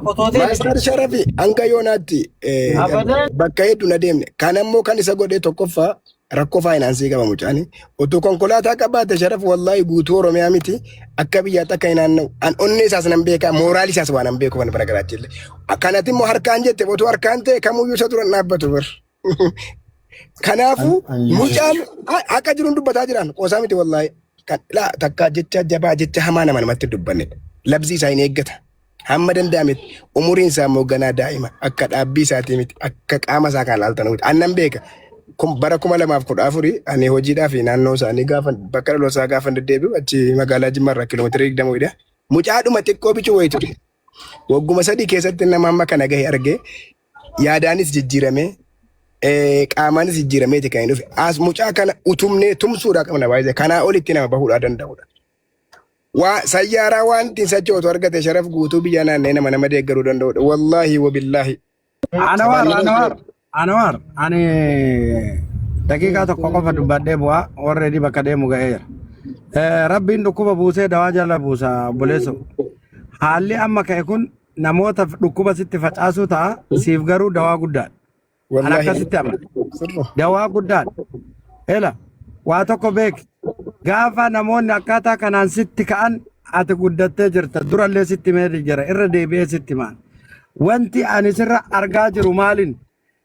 Qotootii miti. Maastar Sharafi hanga yoonaatti Abadan. bakka hedduu na deemne. Kan ammoo kan isa godhe tokkoffaa rakkoo faayinaansii qaba mucaani. Utuu konkolaataa qabaate Sharaf wallaahi guutuu Oromiyaa miti akka biyyaatti akka hin naanna'u. An onnee isaas nan beeka mooraalii isaas waan nan beeku kan bara garaachille. Kanatti immoo harkaan jette otoo harkaan ta'e kamuyyuu isa dura hin dhaabbatu bar. Kanaafuu mucaan akka jiruun dubbataa jiran qoosaa miti wallaahi. Kan laa takkaa jecha jabaa jecha hamaa nama namatti dubbannedha. Labsii isaa hin eeggata. Hamma danda'ametti umuriin isaa immoo ganaa daa'ima akka dhaabbii isaatii miti akka qaama isaa kan ilaaltan miti. Annan beeka. Kun bara 2014 ani hojiidhaa fi naannoo isaanii gaafa bakka dhaloota isaa gaafa deddeebi'u achi magaalaa Jimmaa irraa kiiloomeetira 20 wayidha. Mucaadhuma xiqqoo bicuu wayii ture. Wagguma 3 keessatti nama amma kana gahe argee yaadaanis jijjiiramee qaamaanis jijjiirameeti kan inni dhufe. As mucaa kana utumnee tumsuudhaa qabna baay'ee kanaa olitti nama bahuudhaa danda'udha. Waa sayyaaraa waan ittiin sochootu argate Sharaf guutuu biyya naannee nama nama deeggaruu danda'udha. Wallaahi wabillaahi. Anwaar, Sabaan nama Anwaar, Anwaar, ani daqiiqaa tokko qofa dubbadhee bu'aa already bakka deemu ga'eera. Rabbiin dhukkuba buusee dawaa jala buusa obboleesso. Haalli amma ka'e kun namoota dhukkuba sitti facaasuu ta'a siif garuu dawaa guddaadha. An Wallaahi. akkasitti amana. Sirra. Dawaa guddaadha. Ela waa tokko beeki. Gaafa namoonni akkaataa kanaan sitti ka'an ati guddattee jirta. Durallee sitti himee jira. Irra deebi'ee sitti himaan. Wanti ani sirra argaa jiru maalin?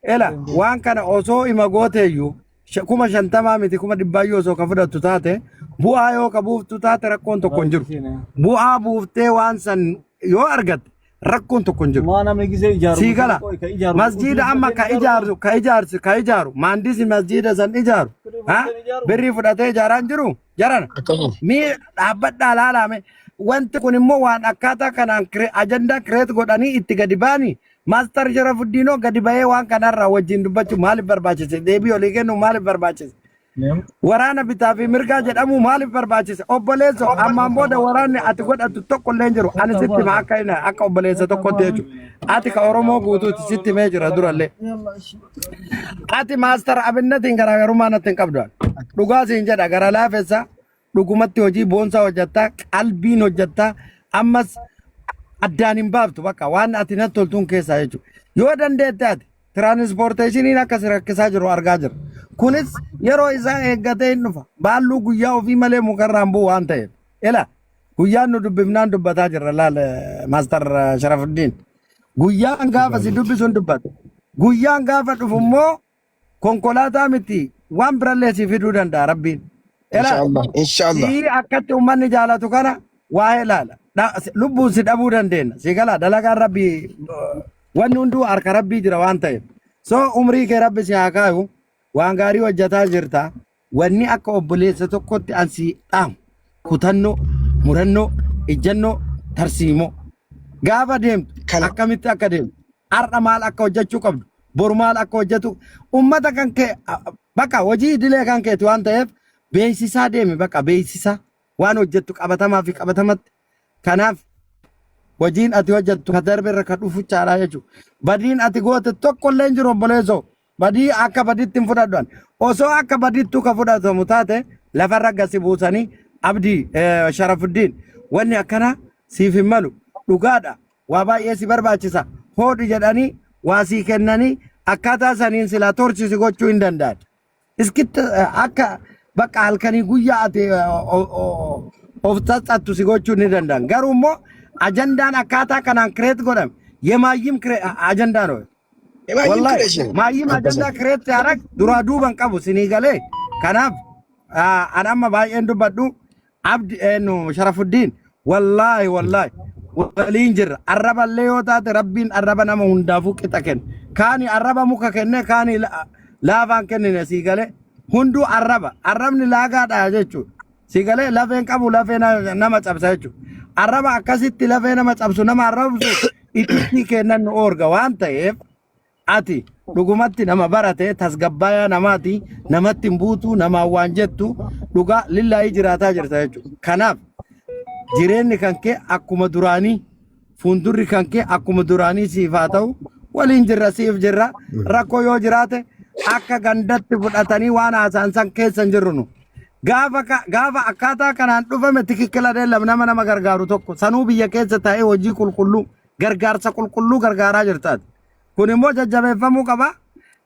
Ela waan kana osoo ima gooteeyyuu 50,000 miti 100,000 osoo ka fudhattu taate bu'aa yoo ka buuftu taate rakkoon tokko hin jiru. Bu'aa buuftee waan san yoo argatte rakkoon tokko hin jiru. Maa namni gisee ijaaru Sii gala. ka ijaaru Masjiida amma ka ijaaru ka ijaarsu ka ijaaru maandisi masjiida san ijaaru ha birrii fudhatee ijaaraa hin jiru jarana. Akkasuma. Mee dhaabbadhaa laalaame wanti kun immoo waan akkaataa kanaan ajandaa kireet godhanii itti gadi ba'anii maastar Sharafuddiinoo gadi ba'ee waan kanarraa wajjin dubbachuu maaliif barbaachise deebii olii kennu maaliif barbaachise Waraana bitaa fi mirgaa jedhamu maaliif barbaachise? Obboleesso ammaan booda waraanni ati godhattu tokko illee hin jiru. Ani sitti hima akka inni akka obboleessa tokkotti jechuudha. Ati ka Oromoo guutuuti sitti himee jira durallee. Ati maastar Abinnatiin garaagarummaa natti hin qabdu. Dhugaa siin jedha gara laafessa dhugumatti hojii boonsaa hojjettaa qalbiin hojjettaa ammas addaan hin baaftu bakka waan ati natti toltuun keessaa jechuudha. Yoo dandeette ati Tiraanispoorteeshiniin akka si rakkisaa jiru argaa jira. Kunis yeroo isaa eeggatee hin dhufa. Baalluu guyyaa ofii malee mukarraa hin bu'u waan ta'eef. Ela guyyaan nu dubbifnaan dubbataa jirra laal Maastar Sharafuddiin. Guyyaan gaafa si dubbisu hin dubbatu. Guyyaan gaafa dhufu immoo konkolaataa miti waan birallee si fiduu danda'a Rabbiin. Ela Inshaallah. Inshaallah. sii akkatti uummanni jaalatu kana waa'ee laala. Lubbuun si dhabuu dandeenya. Si gala dalagaan Rabbii wanni hunduu harka Rabbii jira waan ta'eef. So umrii kee Rabbi si haa kaayu. Waan gaarii hojjetaa jirta. Wanni akka obboleessa tokkotti an si dhaamu kutannoo, murannoo, ijjannoo, tarsiimoo. Gaafa deemtu Kana akkamitti akka deemtu har'a maal akka hojjechuu qabdu boru maal akka hojjetu ummata kan kee bakka hojii idilee kan keeti waan ta'eef beeksisaa deemi bakka beeksisaa waan hojjettu qabatamaa fi qabatamatti kanaaf hojiin ati hojjettu ka darbe irra ka dhufu caalaa jechuudha. Badiin ati goote tokko illee hin jiru obboleessoo. Badii akka baditti hin fudhadhu ani. Osoo akka badittuu ka fudhatamu taate lafarra gasi buusanii Abdii Sharafuddiin wanni akkanaa siif hin malu dhugaadha waa baay'ee si barbaachisa hoodhu jedhanii waa sii kennanii akkaataa saniin silaa torchisi gochuu hin danda'an. Iskitti akka bakka halkanii guyyaa ati of xaxxattu si gochuu ni danda'an. Garuu immoo ajandaan akkaataa kanaan kireet godhame yemaayyim ajandaa no. Imagine Wallahi creation. maayyim ajandaa kireet yaarag duraa duuban qabu sinii galee. Kanaaf an amma baay'een dubbadhu Abdi eenyu Sharafuddiin wallaahi wallaahi waliin jirra arraballee yoo taate rabbiin arraba nama hundaafuu qixa kenne kaani arraba muka kenne kaani laafaan kennine sii galee hunduu arraba arrabni laagaadha jechuudha sii galee lafeen qabu lafee nama cabsa jechuudha arraba akkasitti lafee nama cabsu nama arrabsu itti kennan nu oorga waan ta'eef Ati dhugumatti nama barate tasgabbaayaa namaati namatti hin buutu namaan waan jettu dhugaa lillaahii jiraataa jirta jechuudha. Kanaaf jireenyi kan kee akkuma duraanii fuuldurri kan kee akkuma duraanii siif haa ta'u waliin jirra siif jirra rakkoo yoo jiraate akka gandatti fudhatanii waan haasa'an san keessa hin jirru nu. Gaafa gaafa akkaataa kanaan dhufame tikikkila deellam nama nama gargaaru tokko sanuu biyya keessa taa'ee hojii qulqulluu Gargaarsa qulqulluu gargaaraa jirtaati. Kun immoo jajjabeeffamuu qaba.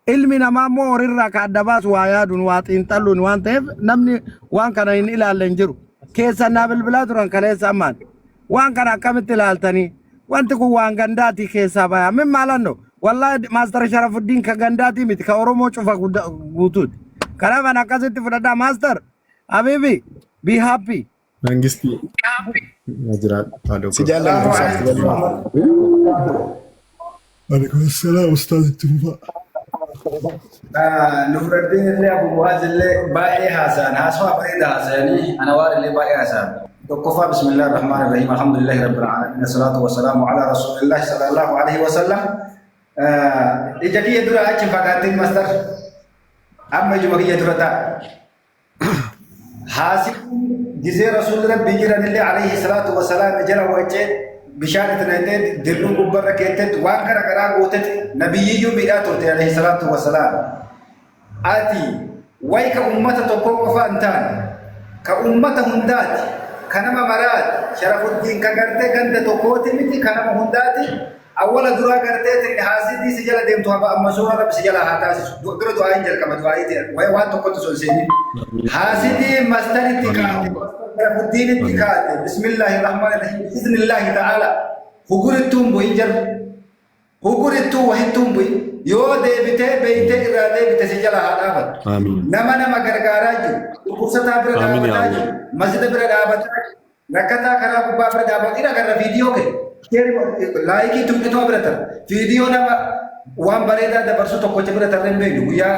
Ilmi namaa immoo horiirraa ka adda baasu waa yaaduun waa xiinxalluun waan ta'eef namni waan kana hin ilaalle hin jiru. Keessan naa bilbilaa turan kaleessa ammaan. Waan kana akkamitti ilaaltanii? Wanti kun waan gandaatii keessaa baya. Min maalanno? Wallaahi Maastar Sharafuddin ka gandaatii miti ka Oromoo cufa guutuuti. Kanaaf ani akkasitti fudhadhaa Maastar. Habibi, be happy. Mangistii. Na jiraadhu. Haadha Si koo. jaallanna Salaamu ibsaa. alaikum warahmatullahi. Waalaikum salaam ustaaz itti fufaa. Nuraddiin illee Abu Muhaaz illee baay'ee haasa'an haasawaa bareeda haasa'anii Anawaar illee baay'ee haasa'an. Tokkoffaa bismillaahi rahmaani rahiim alhamdulillahi rabbil aalamiin salaatu wasalaamu ala rasuulillahi sallallahu alaihi wasallam. Ija kiyya dura achi hin fagaatin mastar amma ijuma kiyya dura ta'a. Haasifni gizee rasuulli rabbii jiranillee alayhi salaatu wasalaam jala wacee bishaan itti naqxee dirruu gubbarra keettetti waan gara garaa gootetti nabiyyiyyuu miidhaa turte alayhi salaatu wasalaam. Ati wayi ka ummata tokkoo qofa hin taane ka ummata hundaati ka nama maraati Sharafuddiin ka gartee ganda tokkooti miti ka nama hundaati Awwala duraa garteetiin haasidii si jala deemtu haba amma suuraa rabbi si jala haa taasisu. Dura du'aa hin jalqaba du'aa ta'e waa'ee waan tokkotti osoo hin seenin. Haasidii mastaritti kaate, Sharafuddiinitti kaate, bismillaahi rahmaani rahiim, biiznillaahi ta'ala hugurittuun bu'in jarri. Hugurittuu wahittuun bu'in. Yoo deebitee beeytee irraa deebite si jala haa dhaabattu. Amiin. Nama nama gargaaraa jiru, dhukkubsataa bira Amiin yaa dhaabataa Allah. jiru, masjida bira dhaabataa jiru. Rakkataa karaa gubbaa bira dhaabatu in agarra viidiyoo kee. Laayikii tuqxitoo bira tara. Viidiyoo nama waan bareedaa dabarsu tokkocha bira tarree hin beeknu guyyaa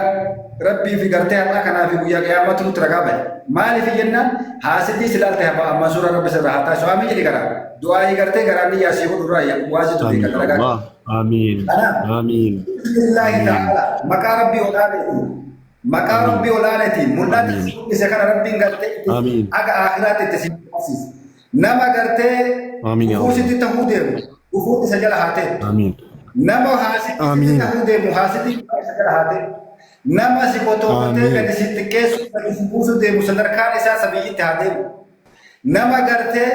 rabbii fi gartee har'aa kanaa fi guyyaa qiyaamaatu nutti ragaa bahe. Maaliif jennaan haasitii si laalte haba amma suura rabbi sirraa haa taasisu. Amiin jedhi garaa. Du'aayii gartee garaan niyyaa sii godhu irraa waasitu beeka Amiin dalagaa. Allah. Amiin. Kanaaf Amiin. bismillaahi Amiin. ta'ala maqaa rabbii olaanaatiin maqaa Amiin. rabbii olaanaatiin mul'ata Amiin. si mul'ise kana rabbiin gartee itti Amiin. haga aakhiraatti itti si agarsiisa. Nama gartee Amiin yaa gufuu Allah. sitti tahuu deemu gufuun isa jala haa teettu. Amiin. Nama haasitti sitti Amiin. tahuu deemu haasitti isa jala haa teettu. Nama si qotoofatee Amiin. gadi si xiqqeessu gadi si buusuu deemu sadarkaan isaa sabiyyitti haa deemu. Nama gartee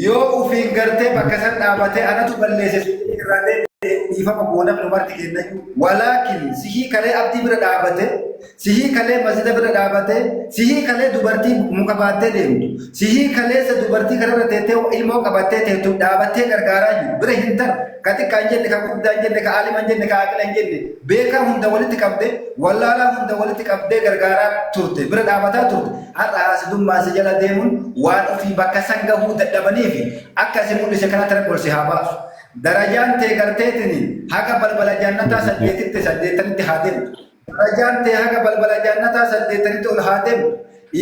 yoo ufiin gartee bakka san dhaabatee anatu balleesse si jedhee irraa deebi'e dhiifama goonaf nu marti kennayyuu. Walaakin sihii kalee abdii bira dhaabate, sihii kalee masjida bira dhaabate, sihii kalee dubartii muka baattee deemtu, sihii kaleessa dubartii kararra teettee ilmoo qabattee teettu dhaabattee gargaaraa jiru bira hin taru. Ka xiqqaa hin jenne, ka guddaa hin jenne, ka aalima hin jenne, ka aaqila hin jenne, beekaa hunda walitti qabdee, wallaalaa hunda walitti qabdee gargaaraa turte, bira dhaabataa turte. Har'a haasidummaan si jala deemuun waan ofii bakka san gahuu dadhabaniif akka si mul'ise kanatti rabbi ol si haa baasu. Darajaan tee garteetini haga balbala jannataa saddeetitti saddeettanitti haa deemtu. Darajaan tee haga balbala jannataa saddeettanitti ol haa deemtu.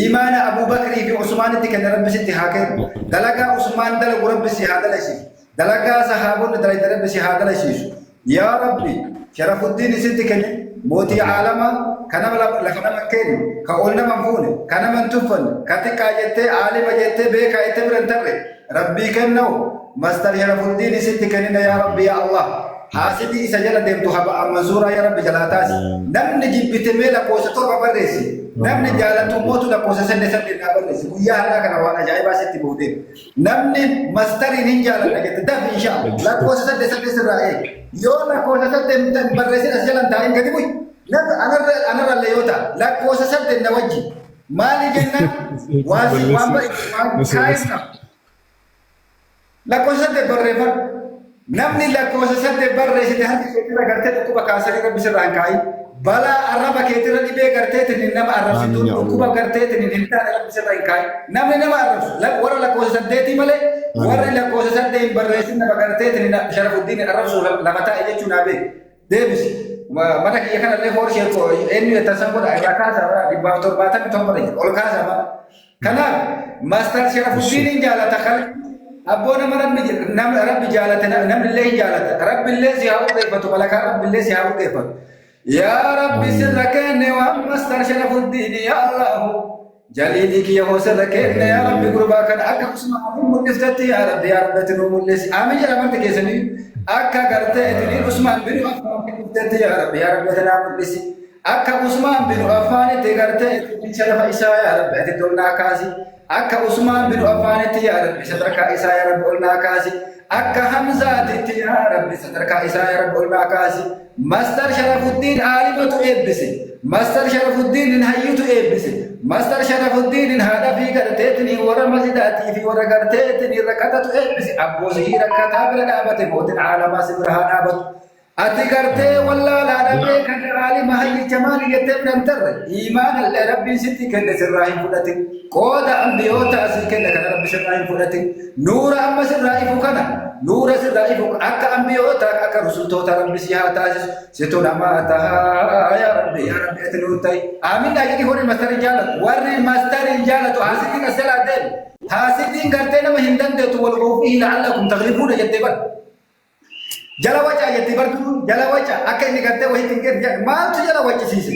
Iimaana Abuu Bakrii fi Usmaanitti kenne rabbi sitti haa kennu. Dalagaa Usmaan dalagu rabbi si haa dalasiisu. Dalagaa sahaabonni dalayte rabbi si haa dalaysiisu. Yaa Rabbi Sharafuddiin isitti kenne mootii aalamaa ka nama lafa nama hin kenne, ka ol nama hin fuune, ka nama hin tuffanne, ka xiqqaa jettee aalima jettee beekaa jettee bira hin tarre Rabbii kennau Mastar Sharafuddiin isitti kennina yaa Rabbi yaa Allah. Haasidii isa jala deemtu haba ammansuuraa yaa Rabbi jalaa taasi. Namni jibbite mee lakkoofsa torba barreessi. Namni jaalatu mootu lakkoofsa saddeet saddeet naa barreessi. Guyyaa har'aa kana waan ajaa'ibaa sitti buutee. Namni mastariin hin jaaladha jette dafi inshaa lakkoofsa saddeet saddeet sirraa eegi. Yoo lakkoofsa saddeet hin barreessin as jalan taa'in gadi bu'i. Namni anarra anarrallee yoo ta'a lakkoofsa saddeet na wajji. Maali jennaan waan si waan waan kaayeen qaba. Lakkoofsa saddeet barreeffadhu. Namni lakkoofsa saddeet barreessite harka keetirra gartee dhukkuba kaansarii rabbi sirraa hin kaayin. Balaa arraba keetirra dhibee garteetiin nama arrabsitu Amiin yaa dhukkuba Allah. garteetiin hin taane rabbi sirra hin kaayin. Namni nama arrabsu warra lakkoofsa saddeetii malee warri Amiin. lakkoofsa saddeet hin barreessin nama garteetiin Sharafuddiin arrabsuuf lafa taa'e jechuun naa beeku. Deebisi. Mana kiyya kanallee hoorshee eenyu jettan san godha irraa kaasaa bara 177 jira ol kaasaa bara. Kanaaf Maastar Sharafuddiin hin jaalata kan abboo nama rabbi nama rabbi jaalate namni illee hin jaalata. Rabbi illee si haa urgeeffatu malakaan rabbi illee si haa urgeeffatu. Yaa Rabbi sirra kenne waan Maastar Sharafuddiin yaa Allahu. Jaliilii kiyya hoo sirra kenne yaa Rabbi gurbaa kana akka Usmaan mul'iftetti yaa Rabbi yaa Rabbi ati nuu mul'isi. Aamin jedha marti keessanii akka gartee ittiin Usmaan bin Affaan mul'iftetti yaa Rabbi yaa Rabbi ati naa mul'isi. Akka Usmaan bin Affaanitti gartee ittiin sharafa isaa yaa Rabbi ati ol naa kaasi. Akka Usmaan bin Affaanitti yaa Rabbi sadarkaa isaa yaa Rabbi ol naa kaasi. Akka Hamzaatitti yaa Rabbi sadarkaa isaa yaa Rabbi ol naa kaasi. Mastar Sharafuddiin aalimatu eebbise. Mastar Sharafuddiin hayyutu eebbise. Mastar Sharafuddiin haadha fi garteetiin warra masjidaatii fi warra garteetiin rakkatatu eebbise. Abboosii rakkataa bira dhaabate mootiin aalamaa si bira haa dhaabatu. Ati gartee wallaalaa dhabee kan aalima hayyicha maali jettee bira hin tarre. Iimaanallee Rabbiin sitti kenne sirraa hin fudhatin. Qooda ambiyoota asii kenne kana Rabbi sirraa hin fudhatin. Nuura amma sirraa ifu kana nuura sirraa ifu akka ambiyoota akka rusultoota Rabbi si haa taasisu. Situ namaa tahaa yaa Rabbi yaa Rabbi ati nuu ta'i. Aamin naa jedhi warri mastarii jaalatu. Warri mastarii jaalatu haasidiin as jalaa deemu. Haasidiin gartee nama hin dandeettu wal quufihi la'allakum taglibuuna jettee bara. Jala wacaa jetti bartuu jala waca akka inni gartee wahiitti hin genne maaltu jala waccisiise?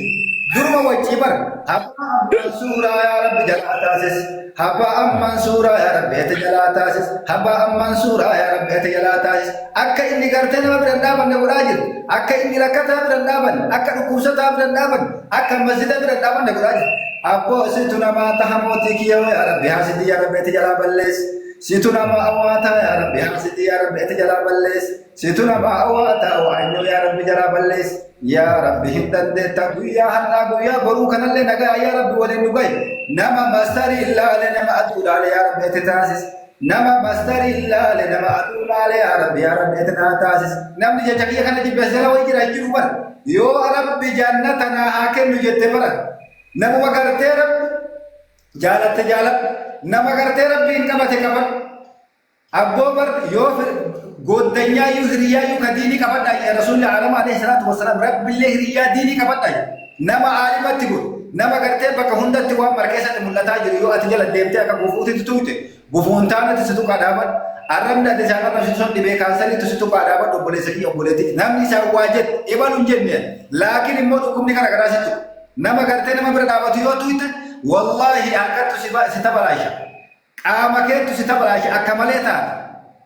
Duruma waccii bara. Abbaa ammaan suuraa yaa Rabbi jalaa taasis. Abbaa ammaan suuraa yaa Rabbi ati jalaa taasis. Abbaa ammaan suuraa yaa Rabbi ati jalaa taasis. Akka inni gartee nama bira hin dhaabanne godhaa jiru. Akka inni rakkataa bira hin dhaabanne, akka dhukkubsataa bira hin dhaabanne, akka masjida bira hin dhaabanne godhaa jiru. Abboo situ namaa taha mootii kiyya yaa Rabbi haasidii yaa Rabbi ati jalaa balleessi. Situ nama awwaataa yaa Rabbi haasidii yaa Rabbi ati jalaa balleessi. Situ nama awwaataa waanyoo yaa Rabbi jalaa balleessi. Yaa Rabbi hin dandeetta guyyaa har'aa guyyaa boruu kanallee nagaa yaa Rabbi waliin nu gahi. Nama mastarii ilaale nama aduu ilaale yaa Rabbi ati taasisi. Nama mastarii ilaale nama aduu ilaale yaa Rabbi yaa Rabbi ati naa taasisi. Namni jecha kiyya kana jibbe as jala wayii jira hin jiru bara. Yoo Rabbi jannata naa haa kennu jette bara. Namuma gartee Rabbi jaalatte jaaladhu. Nama gartee Rabbiin qabate qabadhu. Abboo bar yoo gooddanyaayyuu hiriyyaayyuu ka diinii qabadhaa jedhe Rasuulli aalama alayhi salaatu wassalaam Rabbillee hiriyyaa diinii qabadhaa jedhe. Nama aalimatti godhu nama gartee bakka hundatti waan mara keessatti mul'ataa jiru yoo ati jala deemtee akka gufuutitti tuqxe gufuun taanatti si tuqaa dhaabadhu. Arrabni ati isaan arrabsitu sun dhibee kaansariitu si tuqaa dhaabadhu obboleessa kiyya obboleettii. Namni isaan waa jedhe ebalu hin jenne laakiin immoo dhukkubni kana garaa si tuqa. Nama gartee nama bira dhaabatu yoo tuqxe wallaahi harkattu si tabalaasha. Qaama keettu si tabalaashe akka malee taata.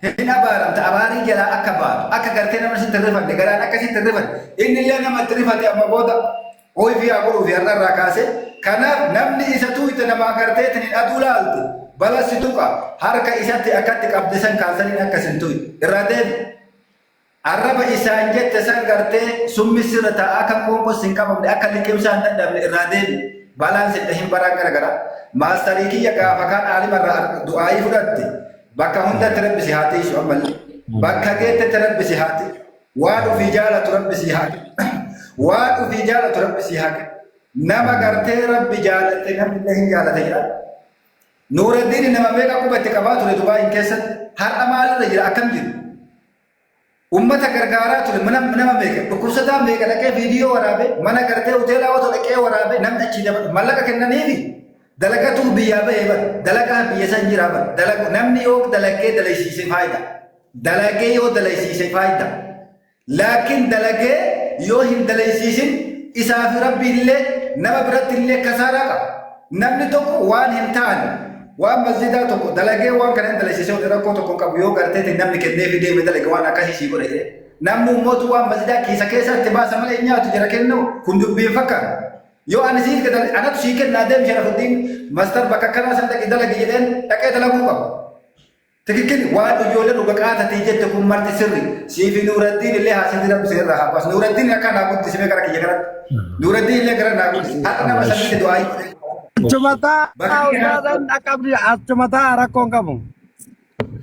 Hin abaaramta abaarii jalaa akka baatu akka gartee nama sitti hin rifanne garaan akka sitti hin rifanne inni illee nama itti rifate amma booda ooyifii haa godhuufi har'a irraa kaasee kanaaf namni isa tuuyte namaa garteetiin hin aduu laalte bala si tuqa harka isatti akkatti qabde san kaansariin akka sin tuyne irraa deemi. Arraba isaan jette san gartee summi sirra ta'a akka qoonqos hin qabamne akka liqimsaa hin dadhabne irraa deemi. Balaan sin dhahin baraan gara gara. Maastarii kiyya gaafa kaan aalima irraa du'aayii fudhatte. Bakka hundatti rabbi si haa tiisu ammallee. Bakka geettetti rabbi si haa tiisu. Waan ofii jaalatu rabbi si haa kennu. Waan ofii jaalatu rabbi si haa kennu. Nama gartee rabbi jaalatte namni illee hin jaalata jedha. Nuuraddiin nama meeqa quba itti qabaa ture Dubaayin keessatti har'a maalirra jira akkam jiru? Ummata gargaaraa ture mana nama meeqa dhukkubsataa meeqa dhaqee viidiyoo waraabe mana gartee hoteelaa otoo dhaqee waraabe namni achii dabalu mallaqa kennaniifi dalagatuu biyyaa bahee bara dalagaa biyya san jiraa bara dalagu namni yoo dalagee dalaysiise faayida dalagee yoo dalaysiise faayida laakiin dalagee yoo hin dalaysiisin isaa fi rabbi illee nama biratti illee kasaaraa qaba. Namni tokko waan hin taane waan masjidaa tokko dalagee waan kana hin dalaysiisee hojii rakkoo tokko hin qabu yoo garteetiin namni kenneefi deeme dalage waan akkasii sii godhe jedhee. Namni ummootu waan masjidaa kiisa keessatti baasa malee hin nyaatu jira kennu kun dubbiin fakkaata. Yoo ani siif kenna anatu sii kennaa deemi Sharafuddin mastar bakka akkanaa san dhaqi dalagi jedheen dhaqee dalaguu qaba. Tikikkil waan ijoollee dhuga qaatatii jette kun marti sirri. Siifi Nuuraddiin illee haasidii rabbi isin irraa haa baasu. Nuuraddiin akka naa guddisime gara kiyya kanatti. Nuuraddiin illee gara naa guddise. Har'a nama sanitti du'aa hin godhin. Achumataa Bakka ustaazan dhaqqabdi achumataa rakkoon qabu.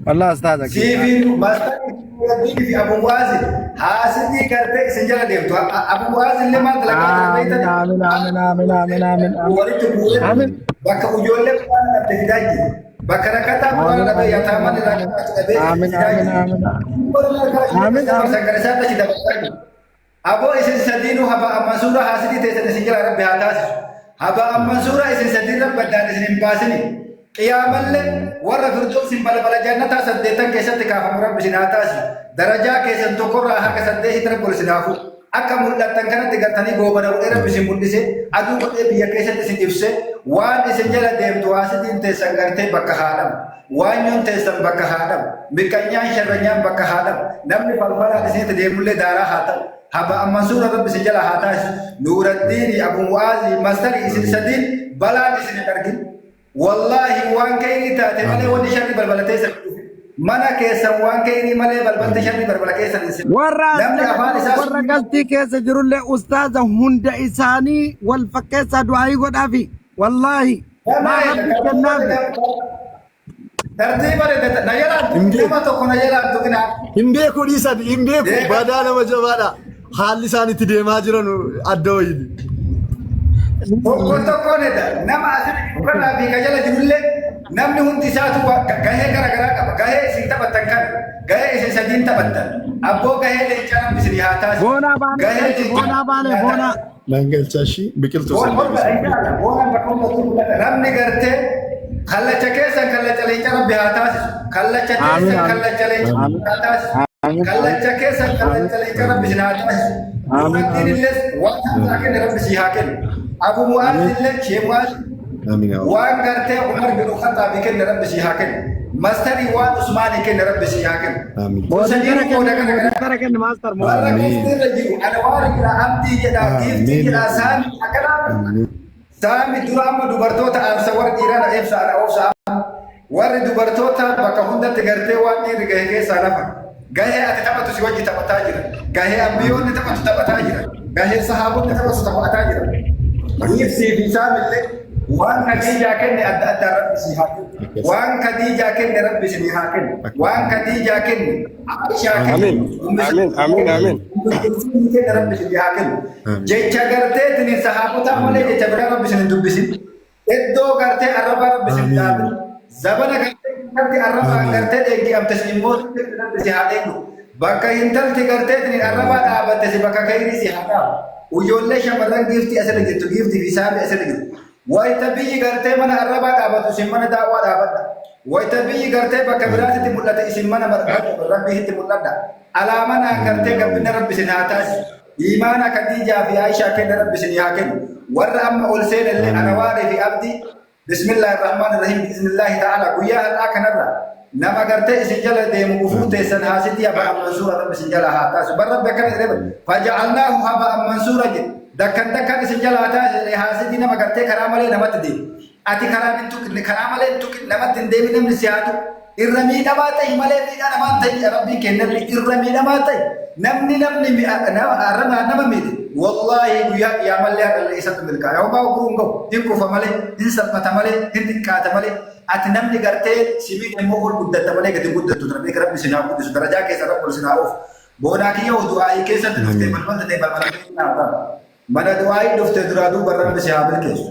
Wallah ustaaza kiyya. Siifi maastarri Nuuraddiin fi Abu Mu'aazi haasidii gartee isin jala deemtu. Abu Mu'aazi illee maal dalagaa jira Aamin beektanii? aamin aamin aamin aamin aamin aamin. Walitti bu'ee Aamin. bakka ijoollee quraana dhabde fidaa jiru. Bakka rakkataa quraana Aamin dhabee aamin yataaman irraa aamin qaraatu dhabee aamin fidaa aamin jiru. aamin aamin aamin. Gara isaatti achi dabarsaa jiru. Aboo isin sadiinuu haba amman suuraa haasidii teessan isin jala rabbi haa taasisu. Haba amman suuraa isin sadiin rabbi addaan isin hin baasini. Qiyaamallee warra firdoosin balbala jannataa saddeettan keessatti kaafamu rabbi isin haa taasisu. Darajaa keessan tokkorraa haga saddeetitti rabbi ol isin haa fuudhu. Akka mul'attan kanatti gartanii goobana godhee rabbi isin mul'ise aduu godhee biyya keessatti isin ibse waan isin jala deemtu haasidiin teessan gartee bakka haa dhabu. Waanyoon teessan bakka haa dhabu. Miqqanyaan sharranyaan bakka haa dhabu. Namni falfalaan isinitti deemullee daaraa haa ta'u. Haba amman suura rabbi isin jala haa taasisu. Nuuraddiini, Abu Mu'aazi, Mastari isin sadiin balaan isin hin argin. Wallaahi waan kayrii taate malee wanni sharri balbala teessan hin dhufin. Mana keessan waan ka'inii malee balbalti sharri balbala keessan hin seenu. Warra as Namni jala afaan jiru isaa warra galtii keessa jirullee ustaaza hunda isaanii wal fakkeessaa du'aayii godhaafi. Wallaahi maa rabbi kennaafi. Tartiiba na jalaan nama tokko na jalaan tuqinaa. Hin beeku dhiisan, hin beeku. Badaa nama jabaadha. Haalli isaan itti deemaa jiran adda wayiiti. Tokko tokkoon edha. Nama asirra jiru kanaa fi ka jala jirullee namni hundi isaatu gahee gara garaa qaba. Gahee isin taphattan kana. Gahee isin sadiin taphattan. Abboo gahee leencaa namni isin haa taasisu. Boonaa baanee Gahee galchi leencaa boonaa baanee boonaa. Nan galcha ishii biqiltuu Boona san boona deebisa. boona bakka hundatti mul'ata. Namni gartee kallacha keessan kallacha leencaa rabbi haa taasisu. Kallacha Amiin keessan amiin kallacha leencaa amiin rabbi haa taasisu. amiin Kallacha keessan kallacha leencaa rabbi isin haa taasisu. amiin Nuraddiin amiin illee waan hamsaa kenne rabbi si haa kennu. Abu Mu'aaz amiin illee Shee Mu'aaz Amiin yaa Allah. waan gartee Umar bin Khattaab kenne rabbi si haa kennu. Mastarii waan Usmaanii kenne rabbi si haa kennu. Amiin. Kun Mootii sadiin kana qooda kenni kana mootii gara kana kenni maastar mootii. warra Amiin. kuftiirra jiru Anwaar jira Abdii jedha Giiftii Amiin. jedha Saami akkanaa Amiin. Saami dura amma dubartoota aansa warri dhiiraa na ibsa ana obsa warri dubartoota bakka hundatti gartee waan dhiirri gahe keessaa lafa gahee ati taphatu si wajji taphataa jira gahee ambiyoonni taphatu taphataa jira gahee sahaabonni taphatu taphataa jira Giiftii fi Saamillee waan Khadiijaa kenne adda addaan rabbi si haa kennu. Akkas. Waan Khadiijaa kenne rabbi isinii haa kennu. Akkas. Waan Khadiijaa kenne Aishaa kenne Amiin. Ummi Amiin. Amiin. Amiin. Kulsuum kenne rabbi isinii haa kennu. Amiin. Jecha garteetiin sahaabotaa Amiin malee yaa jecha biraa rabbi isin hin dubbisin. Iddoo gartee arrabaa rabbi isin Amiin. dhaabin. Zabana gartee intalti arrabaan Amiin. gartee dheeggi'amte si immoo rabbi si haa dheeggu. Bakka intalti garteetiin arrabaa dhaabatte si bakka kayrii si haa dhaabu. Ijoollee shamarran giiftii asirra jirtu giiftii fi saamii asirra jirtu. Wayita biyyi gartee mana arrabaa dhaabatu isin mana daawwaa dhaabadha. Wayita biyyi gartee bakka biraatitti mul'ate isin mana rabbiitti mul'adha. Alaa manaan gartee gabbina rabbi isin haa taasisu. Iimaana Khadiijaa fi Aishaa kenna rabbi isin haa kennu. Warra amma ol seenellee Anawaarii fi Abdii Bismillaahi Rahmaani Rahiim Bismillaahi ta'ala guyyaa har'aa kanarra nama gartee isin jala deemu gufuu teessan haasitii haba'an mansuura rabbi isin jala haa taasisu. Bar rabbi akkana jedhee faja'alnaahu haba'an mansuura jedhe. Dakkan dakkan isin jala haa taasisu haasitii nama gartee karaa malee namatti deemu. Ati karaa hin tuqne karaa malee hin tuqin namatti hin deemin namni si haa tuqu. Irra miidhamaa ta'i malee miidhaa namaan ta'i rabbiin kennalli irra miidhamaa ta'i. Namni namni arrabaa nama miidhe wallaahi guyyaa qiyaamallee har'allee isatu milkaa'a. Homaa oguruu hin gahu hin kufa malee hin salphata malee hin xiqqaata malee ati namni gartee si miidhe immoo ol guddatta malee gadi hin guddattu rabbi rabbi sin haa guddisu darajaa keessa rabbi ol sin haa oofu. Boonaa kiyya du'aayii keessatti dhuftee balbalta ta'e balbala keessa haa ta'u. Mana du'aayii dhufte duraa duuba rabbi si haa milkeessu.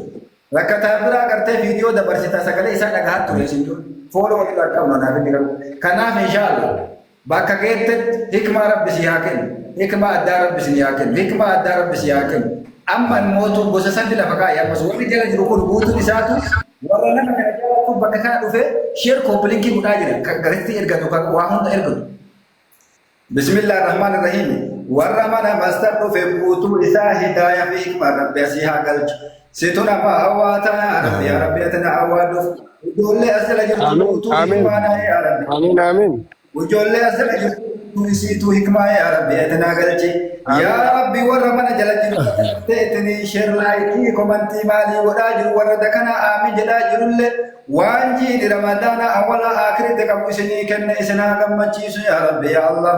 Rakkataa biraa gartee viidiyoo dabarsitaa sagalee isaa dhagahaa ture isin dura. Fooloo walirraa qabna naaf inni garuu. Kanaaf inshaallah bakka geettetti hikmaa rabbi si haa kennu. Hikmaa addaa rabbi si haa kennu. Hikmaa addaa rabbi si haa kennu. Amma mootu gosa sadi lafa kaa'e ammas warri jala jiru kun guutuun isaatu warra nama kana jala kun bakka kana dhufee sheer koopilinkii godhaa jira. Kan garitti ergatu kan waa hunda ergatu. Bismillah ar-Rahmaan ar-Rahiim. Warra mana mastar dhufe guutuu isaa hidaaya fi hikmaa rabbi asii haa galchu. Situ nama hawwaata yaa rabbi yaa rabbi ati na hawwaadhuuf. Ijoollee as jala jirtu Amiin. guutuu Amiin. hikmaa naa yaa rabbi. Amiin. Amiin. Ijoollee as jala jirtu guutuu isiituu hikmaa yaa rabbi ati naa galchi. Yaa rabbi warra mana jala jiru ta'etini sheer laayikii komantii maalii godhaa jiru warra dakanaa aamin jedhaa jirullee waan jiini ramadaana awwala akiritti qabu isinii kenne isin haa gammachiisu yaa rabbi yaa Allah.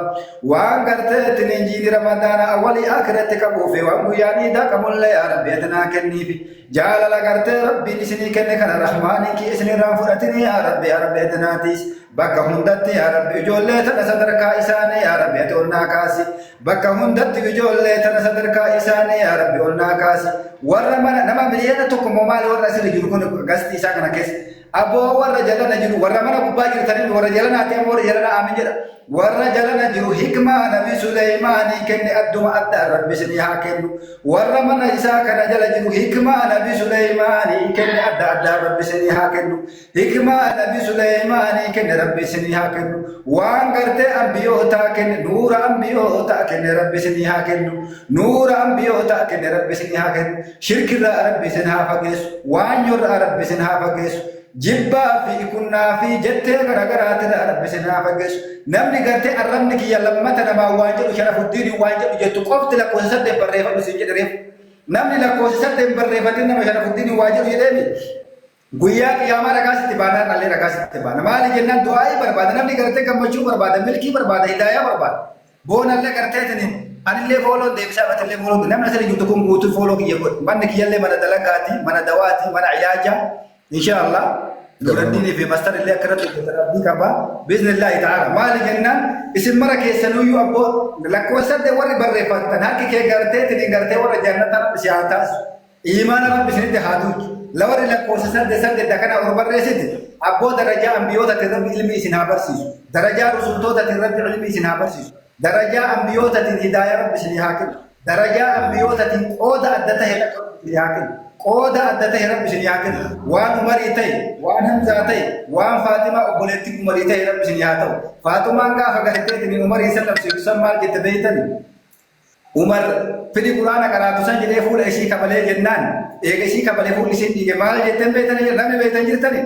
Waan gartee ittiin jiini ramadaana awwalii akiritti qabuu fi waan guyyaan iidaa qabullee yaa rabbi ati naa kenniifi. Jaalala gartee rabbiin isinii kenne kana rahmaanii kee isinirraan fudhatini yaa rabbi yaa rabbi ati naatiis. Bakka hundatti yaa rabbi ijoollee tana sadarkaa isaanii yaa rabbi ati ol naa kaasi. Bakka hundatti ijoollee tana sadarkaa isaanii yaa rabbi ol naa kaasi. Warra mana nama 1 miliyoona moo maali warra asirra jiru kun gastii isaa kana keessa. Aboo warra jalana jiru warra mana gubbaa jirtanii warra jalanaati amma warra jalana aamin jedha. Warra jalana jiru hikmaa nabi Suleymaanii kenne adduma adda rabbi isinii haa kennu. Warra mana isaa kana jala jiru hikmaa nabi Suleymaanii kenne adda addaa rabbi isinii haa kennu. Hikmaa nabi Suleymaanii kenne rabbi isinii haa kennu. Waan gartee ambiyootaa kenne nuura ambiyootaa kenne rabbi isinii haa kennu. Nuura ambiyootaa kenne rabbi isinii haa kennu. Shirkirraa rabbi isin haa fageessu. Waanyorraa rabbi isin haa fageessu. Jibbaa fi kunnaa fi jettee garaagaraatirraa rabbi isin haa fageessu. Namni gartee arrabni kiyya lammata namaa waan jedhu Sharafuddiin waan jedhu jettu qofti lakkoofsa saddeet barreeffadhu isin jedhe reefu. Namni lakkoofsa saddeet barreeffatin nama Sharafuddiin waan jedhu jedheemi. Guyyaa qiyaamaa ragaa sitti baanaa dhallee ragaa sitti baana. Maali jennaan du'aa'ii barbaada. Namni gartee gammachuu barbaada, milkii barbaada, hidaayaa barbaada. Boonallee gartee tini anillee fooloon deebisaa batillee fooloon namni asirra jirtu kun guutuu fooloo kiyya godhe. Manni kiyyallee mana dalagaati, mana dawaati, mana ilaajaa. Insha Allah. Nuraddiinii fi mastar illee akkanatti hojjetan abdii qaba. Biiznillaahi ta'ala. Maali jennaan isin mara keessanuyyuu abboo lakkoofsa warri barreeffatan harki kee gartee tini gartee warra jannata rabbi si haa taasisu. Iimaana rabbi isinitti haa tuutu. Lawarri lakkoofsa saddeet saddeet kana ol barreessite abboo darajaa ambiyootaati rabbi ilmi isin haa barsiisu. Darajaa rusultootaati rabbi ilmi isin haa barsiisu. Darajaa ambiyootaatiin hidaayaa rabbi isin haa kennu. Darajaa ambiyootaatiin qooda adda ta'e rabbi isin haa kennu. Qooda adda ta'e rabbi isin haa kennu. Waan Umarii ta'e, waan Hamzaa ta'e, waan Faatimaa obboleettii Umarii ta'e rabbi isin haa ta'u. Faatumaan gaafa garteetiin Umarii sallamsiisu san maal jette beeytani? Umar fidi quraana qaraatu san jedhee fuula ishii kabalee jennaan eega ishii kabalee fuulli ishii dhiige maal jetteen beeytani namni beeytan jirtani.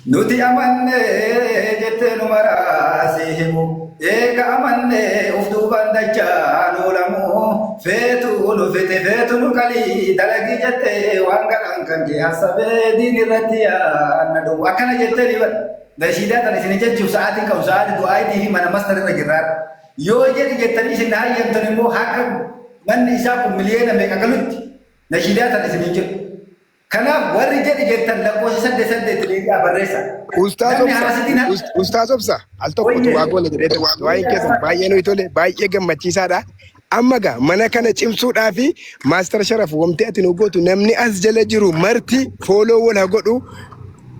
Nuti amanne jetteen Umaraa si himu eega amanne uf duubaan dachaa nuulamu feetu nu fite feetu nu qalii dalagii jettee waan garaan kan kee hasabee diin irratti yaanna dhufu akkana jettee ni bada. Nashiidaa tan isin jechuuf sa'aatiin qabu sa'aatii du'aayitii fi mana mastar irra jirraa. Yoo jedhi jettanii isin hayyamtan immoo haqa manni isaa kun miliyoona meeqa galutti nashiidaa tan isin hin jedhu. Kanaaf warri jedhi jettan lakkoofsa saddeet saddeet deebi'aa barreessa. Ustaaz Namni Obsa, haasitiin Ustaaz Obsa, al tokko waa goone jedhee waa'een keessan baay'ee nuyi tole, baay'ee gammachiisaadha. Amma gaa mana kana cimsuudhaa fi Maastar Sharaf wanti ati nu gootu namni as jala jiru marti follow wal haa godhu.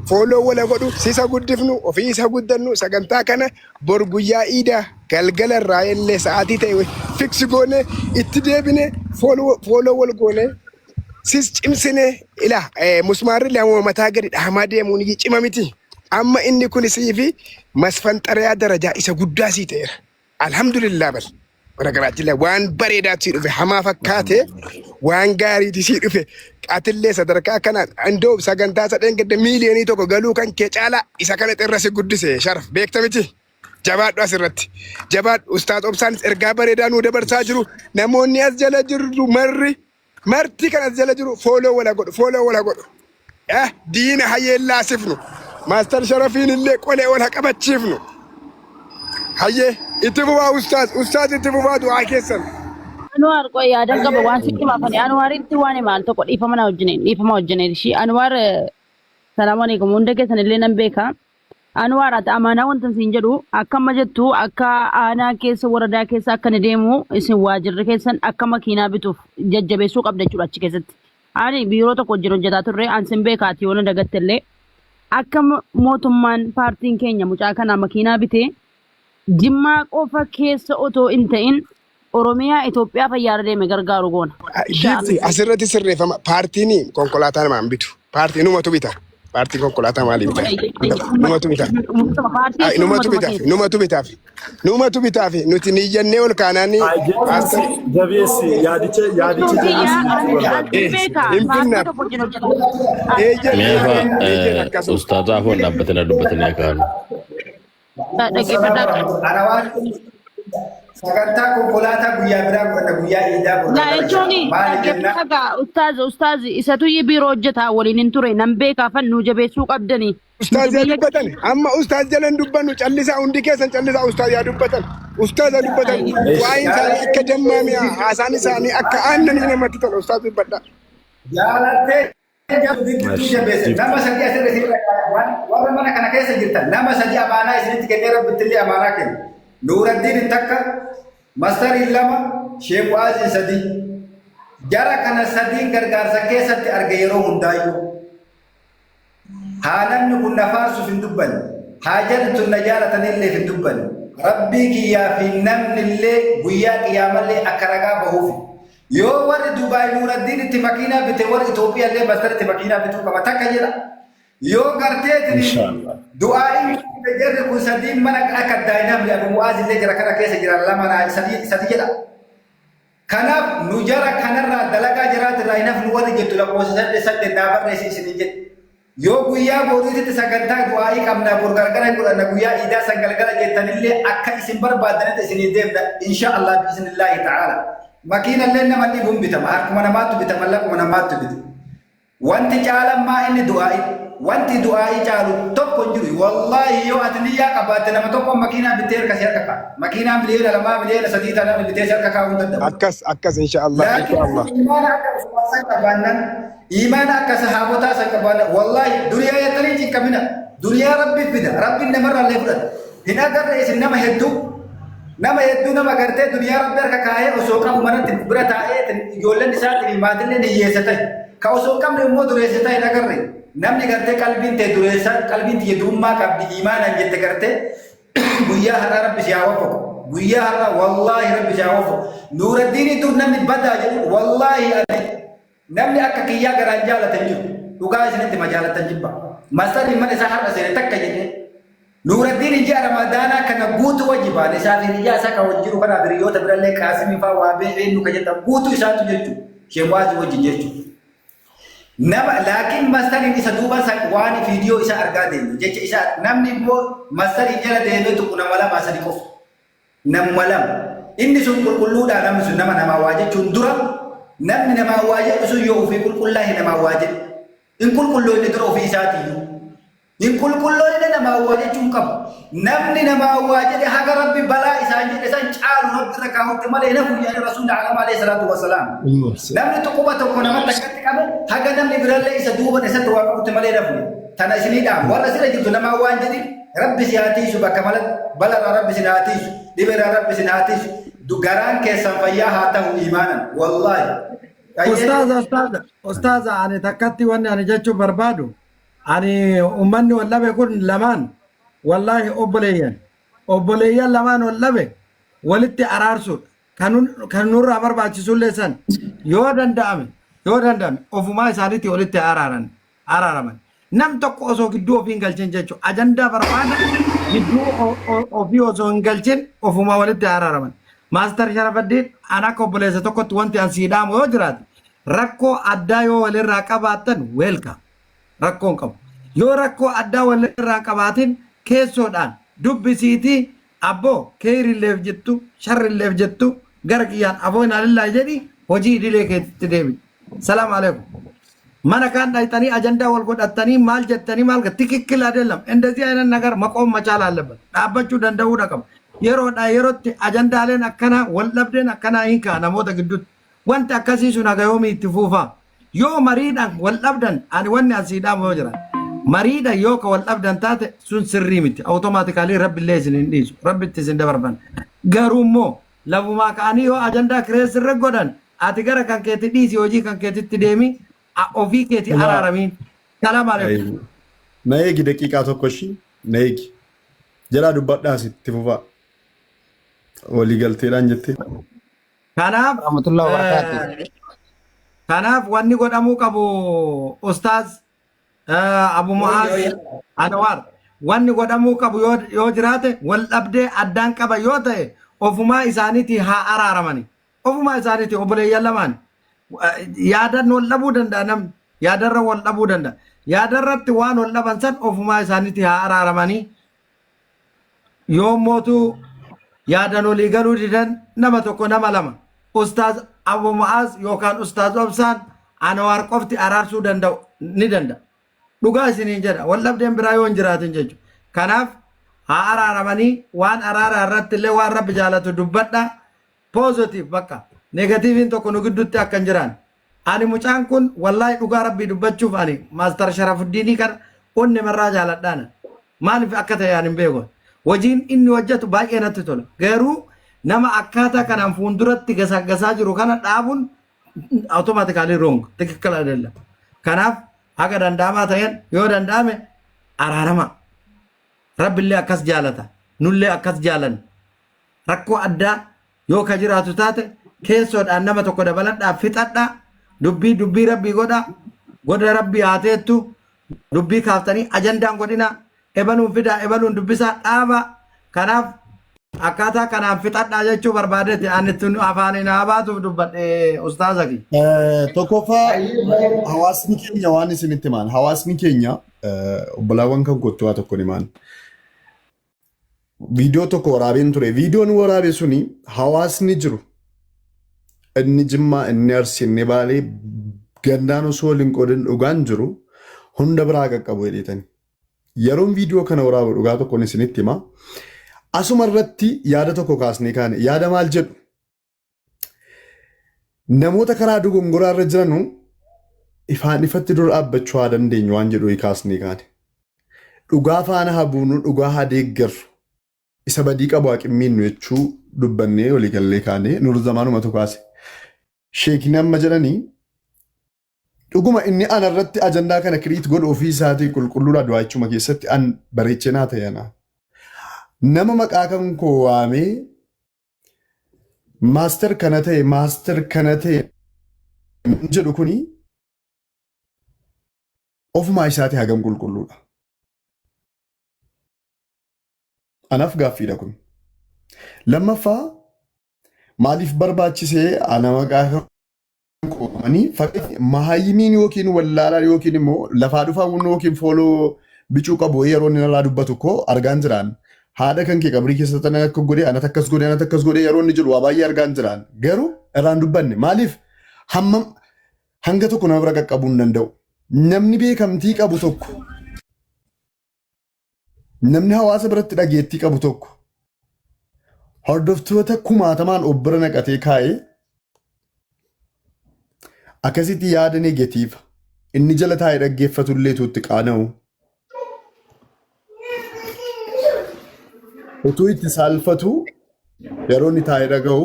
Follow wal haa godhu, sisa guddifnu, ofii isa guddannu, sagantaa kana bor guyyaa iidaa galgala irraa illee sa'aatii ta'e fix goone itti deebine follow wal goone sis cimsine ila musmaarri lama mataa gadi dhahamaa deemuun cima miti. Amma inni kun sii fi masfanxariyaa darajaa isa guddaa sii ta'eera. Alhamdulillah bal. Baragaraachillee waan bareedaatu sii dhufe hamaa fakkaate waan gaariiti sii dhufe atillee sadarkaa kanaan indoo sagantaa sadeen gadda 1 miiliyoonii galuu kan kee caalaa isa kana xirra si guddise Sharaf beekta miti. Jabaadhu asirratti. Jabaadhu Ustaaz Obsaanis ergaa bareedaa nuu dabarsaa jiru. Namoonni as jala jirru marri marti kan as jala jiru follow wala godhu follow wala godhu. Diina hayyeellaasifnu. Maastar Sharafiin illee qolee ol haa qabachiifnu. Hayyee itti fufaa ustaaz ustaaz itti fufaa du'aa keessan. Anwaar qoy yaadan qaba waan sitti himaafani. Anwaaritti waan himaan tokko dhiifama na wajjiniin dhiifama wajjiniin ishii Anwaar salaamu alaikum hunda keessan illee nan beeka. Anwaar ati amaanaa wanta siin jedhu akka amma jettu akka aanaa keessa waradaa keessa akka inni deemu isin waajirri keessan akka makiinaa bituuf jajjabeessuu qabda jechuudha achi keessatti. Ani biiroo tokko wajjin hojjetaa turre an sin beeka ati yoona dagatte illee akka mootummaan paartiin keenya mucaa kanaa makiinaa bitee Jimmaa qofa keessa otoo hin ta'in Oromiyaa Itoophiyaa fayyaara deeme gargaaru goona. Giifti asirratti sirreeffama paartiin konkolaataa namaan bitu. Paartiin numatu bita. Paartiin konkolaataa maalii bita? Numatu bita. Paartii jechuun Numatu uummatuma bitaaf. keessa. Numatu bitaaf. Numatu bitaaf. Nuti niyyannee ol kaanaanii Jabeessi jabeessi yaadicha yaadicha Jechuun kiyya jabeessi jechuu ani barbaada. ani beeka Hin paartii binnaaf. tokko wajjin hojjetaa. Eeyyen Meefa eeyyen akkasuma. ustaaza afoon dhaabbatanii dubbatanii akka halu. Dhaggeeffadhaa. Ana waan sagantaa konkolaataa guyyaa biraa godhanna guyyaa iidaa Na godhanna. jechuun Maali jennaan dhaggeeffadhaa ustaaz ustaaz isatu biiroo hojjetaa waliin hin ture nan beekaa fannuu jabeessuu qabdanii. Ustaaz yaa dubbatan. Amma ustaaz jala hin dubbannu callisaa hundi keessan callisaa ustaaz yaa dubbatan. Ustaaz yaa dubbatan. Waa'een isaanii akka dammaa mi'a haasaan isaanii akka aannanii namatti tola ustaaz dubbadha. Jaalattee gidduu jabeesse nama sadii asirra isin warra mana kana keessa jirtan nama sadii amaanaa isinitti kennee rabbitti illee amaanaa kennu. Nuuraddiin takka, Mastariin lama, Sheek Waaziin sadii. Jara kana sadiin gargaarsa keessatti arge yeroo hundaayyuu. Haa namni kun na faarsuuf hin dubbanne. Haa jarri tun na jaalatanillee hin dubbanne. Rabbii kiyyaa fi namni illee guyyaa qiyaamallee akka ragaa bahuuf. Yoo warri Dubaay Nuuraddiin itti makiinaa bite warri Itoophiyaa illee Mastaritti makiinaa bituu qaba takka jedha. Yoo garteetiin Inshaallah. du'aa'iin jarri kun sadiin mana akka daa'imman Abu Mu'aaz illee jira kana keessa jira lama naa sadii sadii jedha. Kanaaf nu jara kanarraa dalagaa jiraatirraa hin hafnu warri jettu lakkoofsa saddeet saddeet naa barreessi isiniin jedhe. Yoo guyyaa boriititti sagantaa du'aa'ii qabnaa bor gargara hin godhanna guyyaa iidaa san galgala jettanillee akka isin barbaadanitti isinii deemna insha Allah biiznillaahi ta'ala. Makiinallee nama dhibuun bitama harkuma namaattu bitama lakkuma namaattu bita. Wanti caalammaa inni du'aa'i. Wanti du'aa'i caalu tokko hin jiru. Wallaahi yoo ati niyyaa qabaatte nama tokko makiinaa bittee harka si harka kaa'a. Makiinaa 2 miliyoona 3 miliyoona tana bittee si harka kaa'uu hin danda'u. Akkas akkas, insha Allah, insha Allah. Laakiin imaana akka Usmaan san qabaannan, imaana akka sahaabotaa san qabaannan, wallaahi duniyaa jettanii cinqamina. Duniyaa Rabbi fida, Rabbi namarraa illee fudhata. Hin agarre isin nama hedduu, nama hedduu nama gartee duniyaa Rabbi harka kaa'ee osoo qabu manatti bira taa'ee ijoolleen isaatii fi maatilleen hiyyeessa ta'e. Ka osoo hin qabne immoo dureessa ta'e hin agarre. Namni gartee qalbiin ta'e dureessa, qalbiin tiyya durummaa qabdi imaanaan jette gartee guyyaa har'aa Rabbi si haa waffaqu. Guyyaa har'aa wallaahi Rabbi si haa waffaqu. Nuuraddiinii dur namni badaa jedhu, wallaahi ani namni akka kiyyaa garaan jaalatan jiru. Dhugaa isinitti ma jaalatan jibba. Masarii mana isaa har'a seene takka jedhee. Nuuraddiin ji'a Ramadaanaa kana guutuu wajji baane, isaa fi hiriyaa isaa kan wajji jiru kanaaf hiriyoota birallee, Qaasimii fa'aa waa beeknu kan jedhan guutuu isaatu jechuudha. Sheemwaazii wajjin jechuudha. Nama laakiin mastariin isa duuba waan viidiyoo isaa argaa deemu jecha isaa, namni immoo mastariin jala deemee tuqu nama lama sadi qofa. Namuma lama. Inni sun qulqulluudhaa, namni sun nama namaa waa jechuun dura namni namaa waa jedhu sun yoo ofii qulqullaa'e namaa waa jedhu. Hin qulqulluu inni dura ofii isaatiiyyuu. Hin qulqulloofne namaa waa jechuun qabu. Namni namaa waa jedhe haga Rabbi balaa isaan jedhe san caalu Rabbi irra kaa'utti malee hin hafu jedhani Rasuulli alama alayhi salaatu wassalaam. Namni tuquma tokko namatti akkatti qabe haga namni birallee isa duuban isatti waa qabutti malee hin hafu. Tana isinii dhaam. Warra sira jirtu namaa waan jedhin Rabbi si haa tiisu, bakka malatti balarraa Rabbi sin haa tiisu, dhibeerraa Rabbi sin haa tiisu. Garaan keessan fayyaa haa ta'u iimaanan. Wallaahi. Ustaaza, ustaaza, ustaaza, ani takkatti wanni ani jechuu barbaadu, ani ummanni wal dhabe kun lamaan wallaahi obboleeyyan, obboleeyyan lamaan wal dhabe walitti araarsuudha. Kan nurraa barbaachisullee san yoo danda'ame ofumaa isaaniitti walitti araaraman. Nam tokko osoo gidduu ofii hin galchin jechuudha. Ajandaa barbaada gidduu ofii osoo hin galchin ofumaa walitti araaraman. Maastar Sharafaddiin, an akka obboleessa tokkotti wanti an sii dhaamu yoo jiraate, rakkoo addaa yoo walirraa qabaattan welcome. Rakkoo hin qabu. Yoo rakkoo addaa walirraa hin qabaatin keessoodhaan dubbisiitii, abboo keerilleef jettu sharrilleef jettu gara kiyyaan afoo inaalillaa jedhi, hojii idilee keetitti deebi. Salaam alaikum. Mana kaan dhayxanii ajandaa wal godhattanii maal jettanii maal ትክክል አይደለም። እንደዚህ አይነት ነገር መቆም መቻል አለበት። Dhaabbachuu danda'uudha qaba. Yeroodhaa yerootti ajandaaleen akkanaa, wal dhabdeen akkanaa hin ka'a namoota gidduutti. Wanti akkasii sun haga yoomii itti fuufaa? Yoo mariidhaan wal dhabdan, ani wanni asii dhaamu yoo jira. Mariidhaan yoo ka wal dhabdan taate sun sirrii miti. Automatically Rabbi illee isin hin dhiisu. Rabbitti isin dabarfan. Garuu immoo lafumaa ka'anii yoo ajandaa kireessirra godhan, ati gara kan keetti dhiisi, hojii kan keetitti deemi, ofii keetii araaramiin. Salaam alaikum. Na eegi daqiiqaa tokko ishii na eegi. Jalaa dubbadhaa, sitti fufaa. Waliigalteedhaan jettee. Kanaaf Rahmatullahi wa barakatuh. Kanaaf wanni godhamuu qabu, ustaaz Abu Mu'aaz Anwaar, wanni godhamuu qabu yoo jiraate, wal dhabdee addaan qaba yoo ta'e ofumaa isaaniitii haa araaramani. Ofumaa isaaniitii obboleeyyan lamaan yaadan wal dhabuu danda'a, namni yaadarra wal dhabuu danda'a. Yaadarratti waan wal dhaban san ofumaa isaaniitii haa araaramanii. Yoo mootuu yaadan walii galuu didan, nama tokko nama lama, ustaaz Abu Mu'aaz yookaan ustaaz Obsaan Anwaar qofti araarsuu danda'u ni danda'a. Dhugaa isiniin jedha, wal dhabdeen biraa yoo hin jiraatin jechuudha. Kanaaf haa araaramanii, waan araaraa irratti illee waan Rabbi jaalatu dubbadha. Positive bakka negativeiin tokko nu gidduutti akka hin jiraan. Ani mucaan kun wallaahi dhugaa Rabbii dubbachuuf ani Maastar Sharafuddinii kana onne marraa jaaladhaana. Maaliif akka ta'e ani hin beeku. Hojiin inni hojjetu baay'ee natti tola. Garuu nama akkaataa kanaan fuulduratti gasaggasaa jiru kana dhaabuun automatically wrong. ትክክል አይደለም. Kanaaf haga danda'amaa ta'een yoo danda'ame araarama. Rabbillee akkas jaalata. Nullee akkas jaalanna. Rakkoo addaa yoo ka jiraatu taate keessoodhaan nama tokko dabaladhaa fixadhaa, dubbii dubbii Rabbii godhaa, godha Rabbii haa teettu, dubbii kaaftanii ajandaan godhinaa, ebaluun fidaa, ebaluun dubbisaa dhaabaa. Kanaaf akkaataa kanaan fixadhaa jechuu barbaadeeti ani tun afaaniin haa baatuuf dubbadhe, ustaaza kiyya. Tokkoffaa, hawaasni keenya waan isinitti himan, hawaasni keenya obbolaawwan kan kottu waa tokko himan. Viidiyoo tokko waraabeen ture. Viidiyoon waraabe suni hawaasni jiru inni Jimmaa, inni Arsii, inni Baalee Gandaan osoo wal hin qoodin dhugaan jiru hunda biraa qaqqabu jedheetani. Yeroon viidiyoo kana waraabu dhugaa tokkoon isinitti hima. Asuma irratti yaada tokko kaasnee kaane yaada maal jedhu namoota karaa dogongoraa irra jiranu ifaan ifatti dura dhaabbachuu haa dandeenyu waan jedhu kaasnee kaane. Dhugaa faana haa buunu, dhugaa haa deeggarru. Isa badii qabu haa qimmiinnu jechuu dubbannee walii gallee kaane nur zamaanumatu kaase. Sheekni amma jedhanii dhuguma inni ana irratti ajandaa kana create godhu ofii isaatii qulqulluudha du'aa jechuma keessatti an bareechee naa ta'e ana. Nama maqaa kan koo waamee master kana ta'e master kana ta'e jedhu kuni ofumaa isaatii hagam qulqulluudha. Anaaf gaaffiidha kun. Lammaffaa maaliif barbaachisee ana maqaa kan qoomanii fakkeenya mahayyimiin yookiin wallaalaan yookiin immoo lafaa dhufaa yookiin fooloo bicuu qabu yeroo inni narraa dubbatu koo argaan jiraan. Haadha kan kee qabrii keessatti ana akka godhe anatu akkas godhe anatu akkas godhe yeroo inni jedhu waa baay'ee argaan jiraan. Garuu irraan dubbanne maaliif hammam hanga tokko nama bira qaqqabuu hin danda'u. Namni beekamtii qabu tokko namni hawaasa biratti dhageettii qabu tokko hordoftoota kumaatamaan of bira naqatee kaa'ee akkasitti yaada negative inni jala taa'ee dhaggeeffatu illee itti qaana'u. Utuu itti saalfatu yeroo inni taa'ee dhaga'u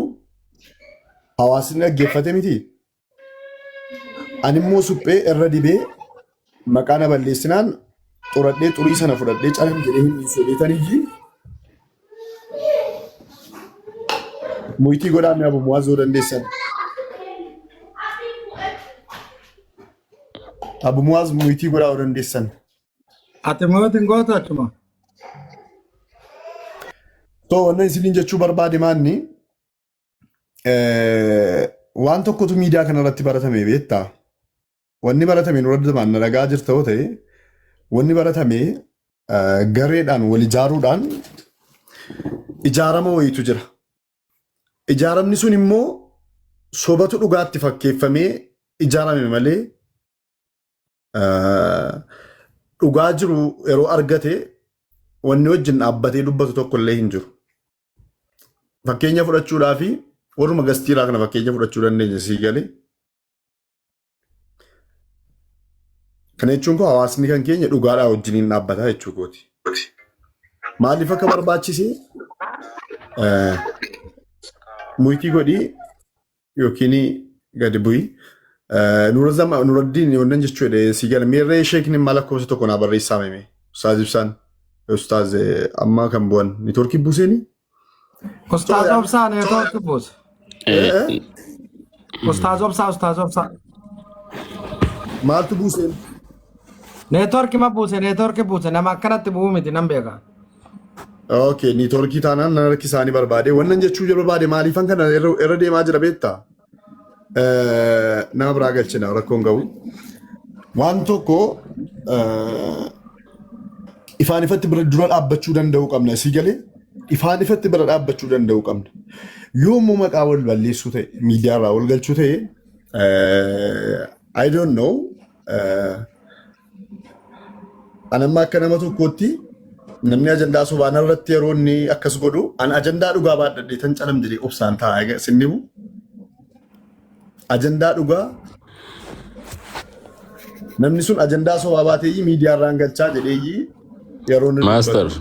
hawaasni dhaggeeffate miti. Ani immoo suphee irra dibee maqaa na balleessinaan xuradhee xurii sana fudhadhee calam jedhee hin dhiisu jedheetaniyyii muytii godhaa mi'a Abu Muwaaz yoo dandeessan. Abu Muwaaz muytii godhaa yoo dandeessan. Ati mootiin goota achuma. So wannan isiniin jechuu barbaade maanni waan tokkotu miidiyaa kanarratti baratame beektaa? Wanni baratame nurra damaan na dhagaa jirta yoo ta'e wanni baratame gareedhaan wal ijaaruudhaan ijaarama wayiitu jira. Ijaaramni sun immoo sobatu dhugaatti fakkeeffamee ijaarame malee dhugaa jiru yeroo argate wanni wajjin dhaabbatee dubbatu tokko illee hin jiru. Fakkeenya fudhachuudhaa fi warruma gastiiraa kana fakkeenya fudhachuu dandeenya sii galee. Kana jechuun koo hawaasni kan keenya dhugaadhaa wajjiniin dhaabbataa jechuu kooti. Maaliif akka barbaachise muytii godhii yookiin gadi bu'i. Nuraddiin wannan jechuudha sii gala. Meerree sheekni maal lakkoofsa tokko naa barreessaa mime. Ustaaz Ibsaan. Ustaaz amma kan bu'an networkii buuseeni. Ustaaz Obsaa networkii buuse. Ustaaz Obsaa, Ustaaz Obsaa. Maaltu buuseen? Networkii ma buuse, networkii buuse, nama akkanatti bu'uu miti nan beeka. Okay, networkii taanaan nan harki isaanii barbaade. Wannan jechuu barbaade maaliifan kana irra deemaa jira beektaa? Nama biraa galchina rakkoon qabu. Waan tokko ifaan ifatti bira dura dhaabbachuu danda'uu qabna. Sii galee ifaan ifatti bira dhaabbachuu danda'uu qabna. Yoo immoo maqaa wal balleessuu ta'e miidiyaarraa wal galchuu ta'e, I don't know. Ani amma akka nama tokkootti namni ajandaa sobaan irratti yeroo inni akkas godhu an ajandaa dhugaa baadhadhee tan calam jedhee obsaan taa'a sinnimu. Ajandaa dhugaa namni sun ajandaa sobaa baateeyyii miidiyaa irraan galchaa jedheeyyii yeroo inni Master. dubbatu.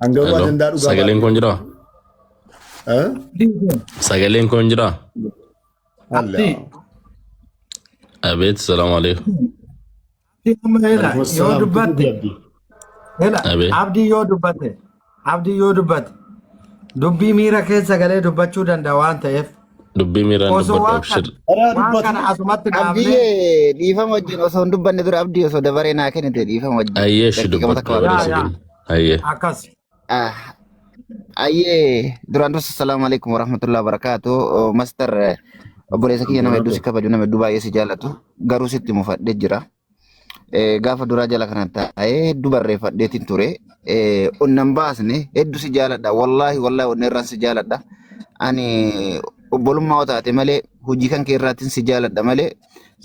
An garuu Hello. ajandaa dhugaa Sagaleen kun jiraa? baadhee. Sagaleen kun jiraa? Abdii. Abeet, salaamu alaikum. Abdii amma ela Alaikum yoo assalaam. dubbatte Abdii. ela Abeet. Abdii yoo dubbatte, Abdii yoo dubbatte dubbii miira keessa galee dubbachuu danda'a waan ta'eef Dubbii miiraan osoo dubbadhu waan abshir. kana Karaa waan dubbatu. kana asumatti dhaabnee Abdiyyee, dhiifama wajjin osoo hin dubbanne dura Abdii osoo dabaree naa kennite, dhiifama wajjin. Ayyee shi Daqiiqama dubbadhu takka waan dabaree yaa si yaa kenna. Ayyee. Akkas. Ah, ayyee, duraan dursa salaamu alaikum warahmatullahi wabarakatuh. Master, obboleessa kiyya nama hedduu si kabaju, nama hedduu baay'ee si jaalatu, garuu sitti mufadhee jira. Gaafa duraa jala kana taa'ee hedduu barreeffadheetiin ture. Onnan baasne hedduu si jaaladha. Wallaahi wallaahi onnee irraan si jaaladha. Ani obbolummaa yoo taate malee hojii kan kee irraatiin si jaaladha malee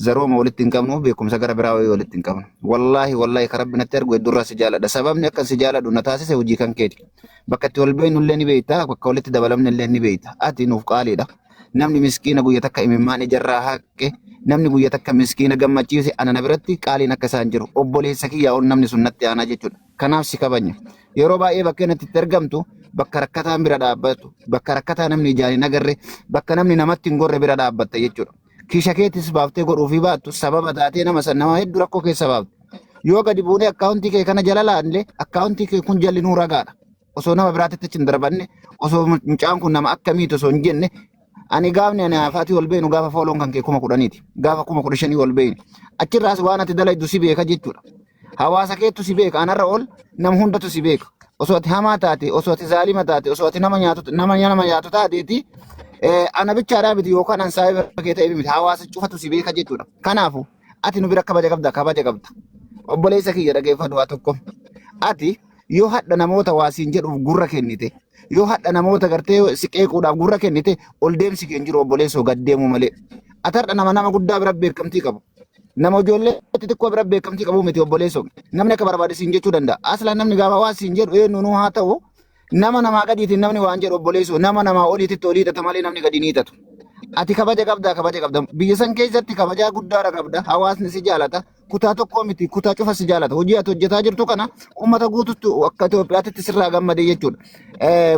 Zarooma walitti hin qabnu, beekumsa gara biraa wayii walitti hin qabnu. Wallaahi wallaahi kan Rabbi natti argu hedduurraa si jaaladha. Sababni akkan si jaaladhu na taasise hojii kan keeti. Bakka itti wal beeknu illee ni beekta, bakka walitti dabalamne illee ni beekta. Ati nuuf qaaliidha. Namni miskiina guyya takka imimmaan ijarraa haqe, namni guyya takka miskiina gammachiise ana na biratti qaaliin akka isaan jiru. Obboleessa kiyyaa ol namni sun natti aanaa jechuudha. Kanaaf si kabajna. Yeroo baay'ee bakkeen ati itti argamtu bakka rakkataan bira dhaabbatu, bakka rakkataa namni ijaan hin agarre, bakka namni namatti hin gorre bira dhaabbatta jechuudha. Kiisha keetis baaftee godhuufii baattu sababa taatee nama san nama hedduu rakkoo keessa baafte. Yoo gadi buunee akkaawuntii kee kana jala laalle akkaawuntii kee kun jalli nuu ragaadha. Osoo nama biraatitti achi hin darbanne, osoo mucaan kun nama akkamiiti osoo hin jenne, ani gaafni ani hafaatii wal beenu gaafa fooloon kan kee 10,000ti. Gaafa 15,000 wal beenu. Achirraas waan ati dalaydu si beeka jechuudha. Hawaasa keettu si beeka. Anarra ol nama hundatu si beeka. Osoo ati hamaa taate, osoo ati zaalima taate, osoo ati nama nyaatu nama nama nyaatu taateeti ana bichaadhaa miti yookaan an saahiba kee ta'e miti hawaasa cufatu si beeka jechuudha. Kanaafu ati nu bira kabaja qabda kabaja qabda. Obboleessa kiyya dhageeffadhu waa tokko. Ati yoo hadha namoota waa siin jedhuuf gurra kennite, yoo hadha namoota gartee si qeequudhaaf gurra kennite ol deemsi kee hin jiru obboleessoo gad deemuu malee. Ati har'a nama nama guddaa bira beekamtii qabu. Nama ijoollee xixiqqoo bira beekamtii qabu miti obboleessoo. Namni akka barbaade siin jechuu danda'a. Aslaan namni gaafa waa siin jedhu eenyu nuu haa ta'u nama namaa gadiitiin namni waan jedhu obboleessoo nama namaa oliititti olii hidhata malee namni gadi ni hidhatu. Ati kabaja qabda kabaja qabda. Biyya san keessatti kabajaa guddaadha qabda. Hawaasni si jaalata. Kutaa tokkoo miti kutaa cufa si jaalata. Hojii ati hojjetaa jirtu kana uummata guututti akka Itoophiyaatti sirraa gammade jechuudha.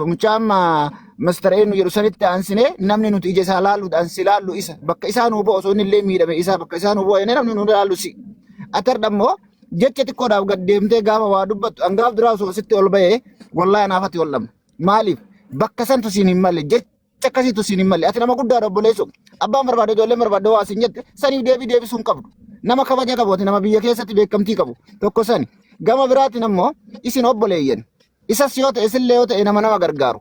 Mucaan Master eenyu jedhu sanitti aansinee namni nuti ija isaa laalluudhaan si laallu isa bakka isaa nuu bu'a osoo inni illee miidhame isaa bakka isaa nuu bu'a jennee namni nu laallu si. Ati har'a immoo jecha xiqqoodhaaf gad deemtee gaafa waa dubbattu hangaaf duraa osoo sitti ol ba'ee wallaahi anaaf ati ol dhabna. Maaliif bakka santu siin hin malle jecha akkasiitu siin hin malle ati nama guddaadha obboleessu abbaan barbaade ijoolleen barbaade waa siin jette saniif deebii deebisuu hin qabdu. Nama kabaja qabu ati nama biyya keessatti beekamtii qabu tokko sani. Gama biraatiin ammoo isin obboleeyyan Isas yoo ta'e isillee yoo ta'e nama nama gargaaru.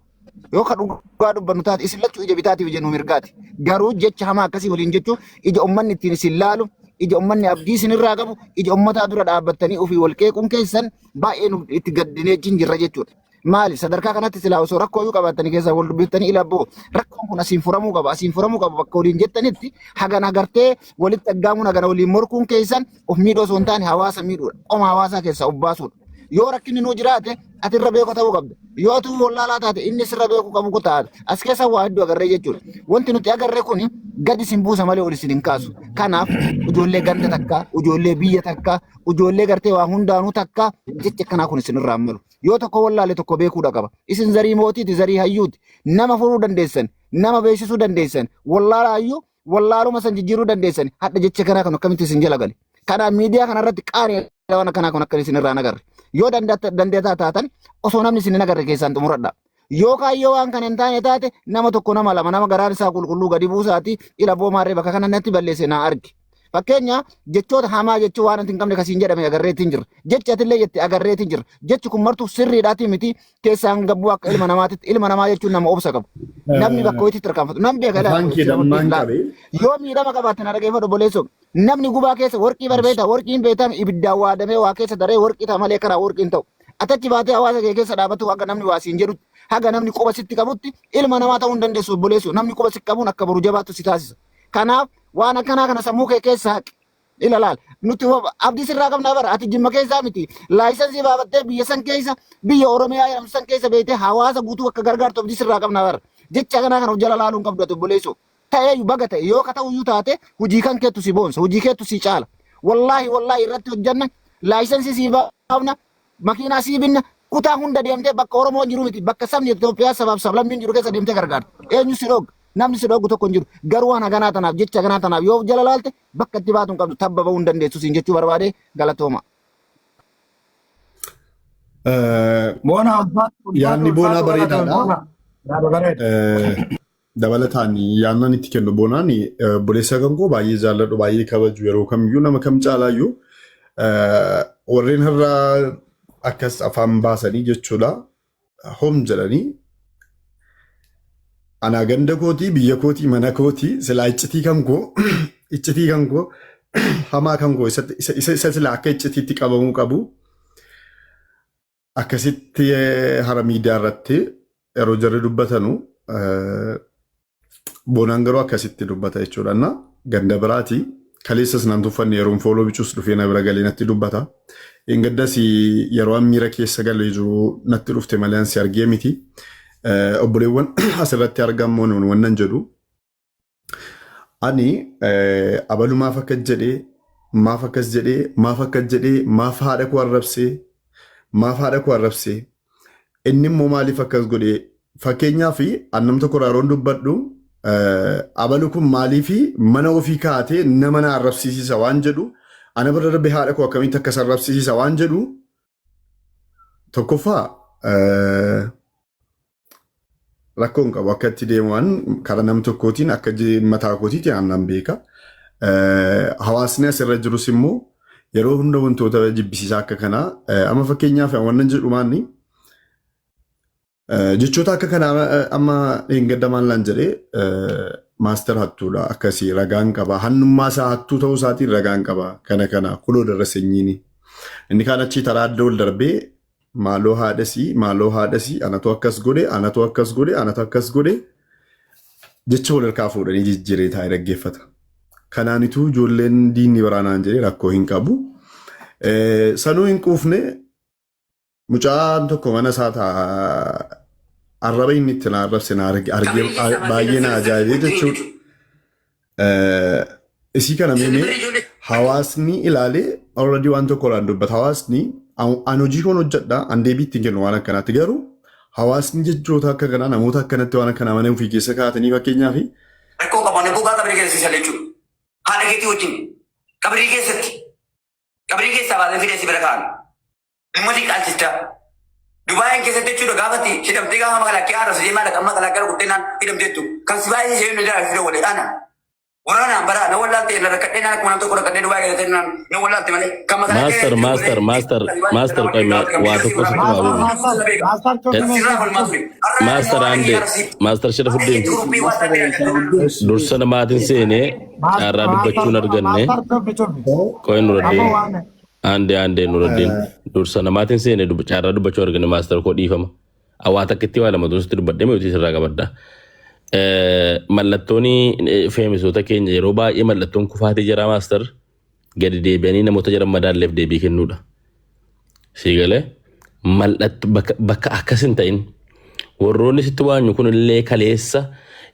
Yoo ka dhugaa dubbannu taate isin lachuu ija bitaatiif ija nu mirgaati. Garuu jecha hamaa akkasii waliin jechuun ija ummanni ittiin isin laalu, ija ummanni abdii isin irraa qabu, ija ummataa dura dhaabbattanii ofii wal qeequun keessan baay'ee nu itti gaddinee jirra jechuudha. Maali sadarkaa kanatti silaa osoo rakkoo iyyuu qabaattanii keessaa wal dubbiftanii ila boo rakkoon kun asiin furamuu qaba asiin furamuu qaba bakka waliin jettanitti hagana gartee walitti aggaamuun hagana waliin morkuun keessan of miidhuu osoo hin taane hawaasa miidhuudha. Qoma hawaasaa keessaa of baasuudha. Yoo rakkinni nuu jiraate ati irra beeku ta'uu qabda. Yoo ati wallaalaa taate inni sirra beeku qabu ku taate. As keessa waa hedduu agarree jechuudha. Wanti nuti agarre kun gadi isin buusa malee ol isin hin kaasu. Kanaaf ijoollee ganda takkaa, ijoollee biyya takkaa, ijoollee gartee waa hundaanuu takkaa jechi akkanaa kun isin irraa hin malu. Yoo tokko wallaale tokko beekuudha qaba. Isin zarii mootiiti, zarii hayyuuti. Nama furuu dandeessan, nama beeksisuu dandeessan, wallaalaa hayyuu wallaaluma san jijjiiruu dandeessan hadha jecha kanaa kan akkamitti isin jala gale. Kanaaf miidiyaa kanarratti qaanii waan akkanaa kun akka isin irraa hin agarre. Yoo dandeetaa taatan osoo namni isin hin agarre keessaan xumuradha. Yoo kaayyoo waan kana hin taane taate nama tokko nama lama nama garaan isaa qulqulluu gadi buusaati ila boomaarree bakka kana natti balleesse naa argi. Fakkeenya jechoota hamaa jechuu waan ati hin qabne kasiin jedhame agarreetiin jirra. Jechi atillee jette agarreetiin jirra. Jechi kun martuu sirriidhaatii miti keessaan gabbuu akka ilma namaatitti ilma namaa jechuun nama obsa qabu. Namni bakka hojiitti tarkaanfatu. Namni beeka ilaa Afaan kee dammaan qabe. Yoo miidhama qabaatte na dhageeffadhu obboleessoo. Namni gubaa keessa warqii barbeeta warqiin beekame ibiddaan waadamee waa keessa daree warqii ta'a malee karaa warqiin ta'u. Atachi baatee hawaasa kee keessa dhaabatu haga namni waa siin jedhutti haga namni quba sitti qabutti ilma namaa ta'uu hin dandeessu obboleessoo. Namni quba sitti qabuun akka boru jabaattu si taasisa. Kanaaf waan akkanaa kana sammuu kee keessa haqi. Ila laal nuti abdii sirraa qabnaa bara ati jimma keessaa miti laayisansii baafattee biyya san keessa biyya Oromiyaa jedhamtu san keessa beektee hawaasa guutuu akka gargaartu abdii sirraa qabnaa bara jecha kanaa kana of jala laaluu hin qabdu ati obboleessoo ta'ee baga ta'e yoo ka ta'u iyyuu taate hojii kan keettu si boonsa hojii keettu si caala wallaahi wallaahi irratti hojjanna laayisansii sii baafna makiinaa sii binna kutaa hunda deemtee bakka Oromoon jiru miti bakka sabni Itoophiyaa sabaaf sablammiin jiru keessa deemtee gargaarta eenyu si dhoogga namni si dhooggu tokko hin jiru garuu waan haganaa tanaaf jecha haganaa tanaaf yoo of jala laalte bakka itti baatu hin qabdu tabba ba'uu hin dandeessu siin jechuu barbaade galatooma. Boona ulfaatu Yaadni ulfaatu boonaa ulfaatu galatoome bareedaadha. boona. Yaada bareeda. Dabalataan yaadnan itti kennu boonaan obboleessa kan koo baay'ee jaalladhu baay'ee kabaju yeroo kamiyyuu nama kam caalaayyuu warreen har'a akkas afaan baasanii jechuudha hom jedhanii anaa ganda kootii biyya kootii mana kootii silaa iccitii kan koo iccitii kan koo hamaa kan koo isa isa isa silaa akka iccitiitti qabamuu qabu akkasitti hara miidiyaa irratti yeroo jarri dubbatanu boonaan garuu akkasitti dubbata jechuudha. Na ganda biraati Kaleessas naan tuffanne yeroon fooloo bicuus dhufee na bira galee natti dubbata. Engaddas yeroo an miira keessa galee jiru natti dhufte malee an si argee miti. Obboleewwan asirratti argamuun wannan jedhu. Ani abalu maaf akkas jedhee maaf akkas jedhee maaf akkas jedhee maaf haadha koo arrabsee maaf haadha koo arrabsee inni immoo maaliif akkas godhee fakkeenyaaf an nam tokko irraa yeroon dubbadhu abalu kun maaliif mana ofii kaatee nama na arrabsiisisa waan jedhu ana bira darbee haadha koo akkamitti akkas arrabsiisisa waan jedhu tokkoffaa rakkoo hin qabu akka itti deemu'an karaa nam tokkootiin akka mataa kootiitiin aannan beeka. Hawaasni asirra jirus immoo yeroo hunda wantoota jibbisiisaa akka kanaa amma fakkeenyaaf wannan jedhu maanni jechoota akka kanaa amma dheengadda maal naan jedhee maaster hattuudha akkasii ragaan qaba hannummaa isaa hattuu ta'uu isaatiin ragaan qaba kana kana kuloo darra sanyiini inni kaan achii taraa adda ol darbee maaloo haadhasii maaloo haadhasii anatu akkas godhe anatu akkas godhe anatu akkas godhe jecha wal harkaa fuudhanii jijjiiree taa'ee dhaggeeffata. Kanaanituu ijoolleen diinni waraanaan jedhee rakkoo hin qabu. Sanuu hin quufne mucaan tokko mana isaa taa'a arraba inni itti na arrabse na arge baay'ee na ajaa'ibee jechuudha. Isii kana meemee hawaasni ilaalee already waan tokko irraan dubbata. Hawaasni an hojii koon hojjedha an deebii ittiin kennu waan akkanaatti garuu hawaasni jechoota akka kanaa namoota akkanatti waan akkanaa mana ofii keessa kaa'atanii fakkeenyaaf Rakkoo qabu ani gogaa qabrii keessa si jechuudha. Haadha keetii wajjin qabrii keessatti qabrii keessaa baasee fidee si bira kaa'an. Ummati qaalchichaa. Dubaayin keessatti jechuudha gaafatti hidhamtee gaafa makalaakkee haadha si deemaa dhaqa makalaakkee rukuttee hidhamteettu kan si baay'ee ishee nu jala fidee walii ana. Waraanaan bara na wallaalte na rakkadhee naan akkuma nam tokko rakkadhee Dubaay keessatti naan na wallaalte malee kan makalaakkee Master, master, master, master qoy waa tokko sitti maa beeku. Master Ande, Master Sharafuddin, dursa namaatiin seenee carraa dubbachuun arganne qoy Nuraddiin. Ande, ande Nuraddiin. Dursa namaatiin seenee carraa dubbachuu arganne master koo dhiifama. Waa takka itti waa lama dursitti dubbadhee mootii sirraa qabadda. Mallattoon feemisoota keenya yeroo baay'ee mallattoon kufaatii jira master gadi deebi'anii namoota jiran madaalleef deebii kennuudha. Siigalee mallatto bakka akkas hin ta'in warroonni sitti waanyu kun illee kaleessa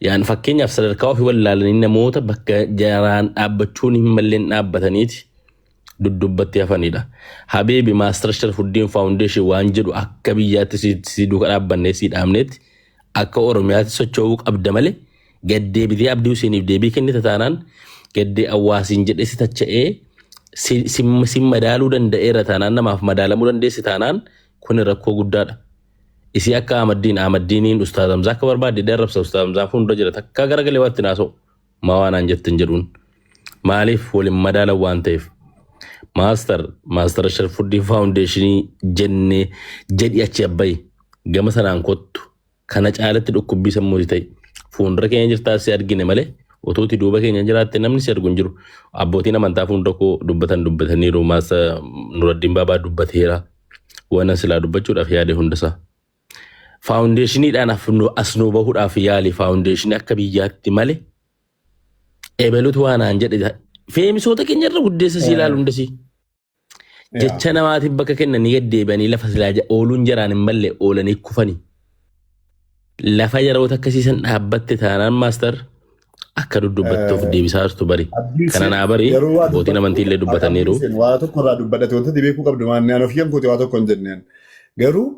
yaan fakkeenyaaf sadarkaa ofii wallaalanii namoota bakka jaraan dhaabbachuun hin malleen dhaabbataniiti duddubbatti hafanidha. Habiibi Master Sharfuddin Foundation waan jedhu akka biyyaatti si duuka dhaabbannee si dhaabneetti akka Oromiyaatti socho'uu qabda malee gaddeebitee Abdii Huseeniif deebii kennite taanaan gaddee awwaasiin jedhee si tacha'ee si madaaluu danda'eera taanaan namaaf madaalamuu dandeessi taanaan kun rakkoo guddaadha. Isii akka Ahmaddiin Ahmaddiiniin Ustaaz Hamzaa akka barbaadde darrabsa Ustaaz Hamzaa fuuldura jira takka garagalee waatti naasa'u maa waan aan jettin jedhuun maaliif waliin madaalan waan ta'eef. Master Master Sharfuddin Foundationii jennee jedhi achi abbayi gama sanaan kottu kana caalatti dhukkubbii sammuuti ta'e fuuldura keenya jirtaa si argine malee utuuti duuba keenya jiraatte namni si argu hin jiru. Abbootiin amantaa fuuldura koo dubbatan dubbataniiru Master Nuraddiin Baabaa dubbateera waan silaa dubbachuudhaaf yaade hundasaa. Foundationiidhaan as nu bahuudhaaf yaali foundationii akka biyyaatti malee ebelutu waan aan jedhe feemisoota keenya irra guddeessa si ilaalu hundasii. Jecha namaatiif bakka kennanii gaddeebi'anii lafa silaa ooluun jaraan hin malle oolanii kufanii. Lafa yeroota akkasiisan dhaabbatte taanaan master akka dudubbatte of deebisaa jirtu bari. Kana naa bari abbootiin amantii illee dubbataniiru. Waa tokko irraa dubbadhate wanta beekuu qabdu waan ani ofii kooti waa tokko hin jenneen. Garuu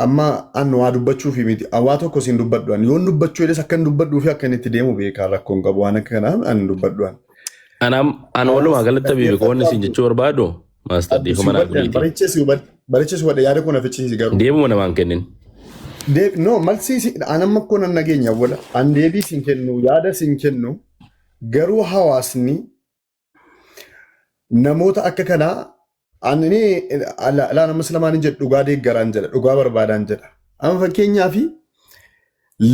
amma an waa dubbachuufi miti waa tokko siin dubbadhu an yoon dubbachuu jedhes akka hin dubbadhuu fi akka inni itti deemu beekaa rakkoon qabu waan akka kanaa an dubbadhu an. Anaam an walumaa galatti Habibi qoonni siin jechuu barbaadu master dhiifama naa godhiiti. Bareechee si hubadhe yaada koo na fichisiisi garuu. Deemuma namaan kennin. No malsiisi an amma akkoo nan nageenya awwala an deebii siin kennu yaada siin kennu garuu hawaasni namoota akka kanaa ani laa nama islamaan hin jedhu dhugaa deeggaraan jedha dhugaa barbaadaan jedha. Amma fakkeenyaaf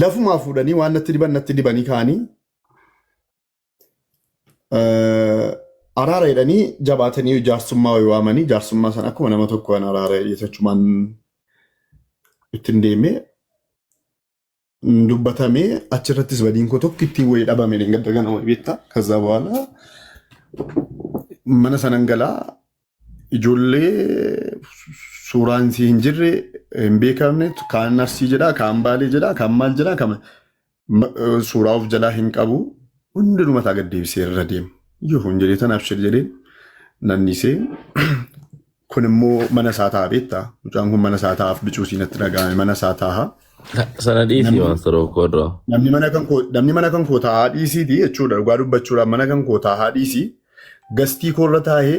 lafumaa fuudhanii waan natti diban natti dibanii ka'anii araara jedhanii jabaatanii jaarsummaa wayii waamanii jaarsummaa sana akkuma nama tokko kan araara jedhee achumaan ittiin deemee Dubbatame achirrattis badiin koo tokko ittiin wayii dhabame gadda ganama beektaa. ከዛ በኋላ mana sanan galaa ijoollee suuraan isii hin jirre hin beekamne kaan Arsii jedhaa kaan Baalee jedhaa kaan maal jedhaa kan suuraa of jalaa hin qabu hundinuu mataa gad deebisee irra deema. Yoo hin jedhee tanaaf shir jedheen nannisee kun immoo mana isaa ta'a beektaa mucaan kun mana isaa taa'aaf bicuu siinatti dhaga'ame mana isaa taa'a. Sana dhiisii Namni waan saroo irraa. namni mana kan koo taa'aa dhiisiiti jechuudha dhugaa dubbachuudhaan mana kan koo taa'aa dhiisii gastii koorra taa'ee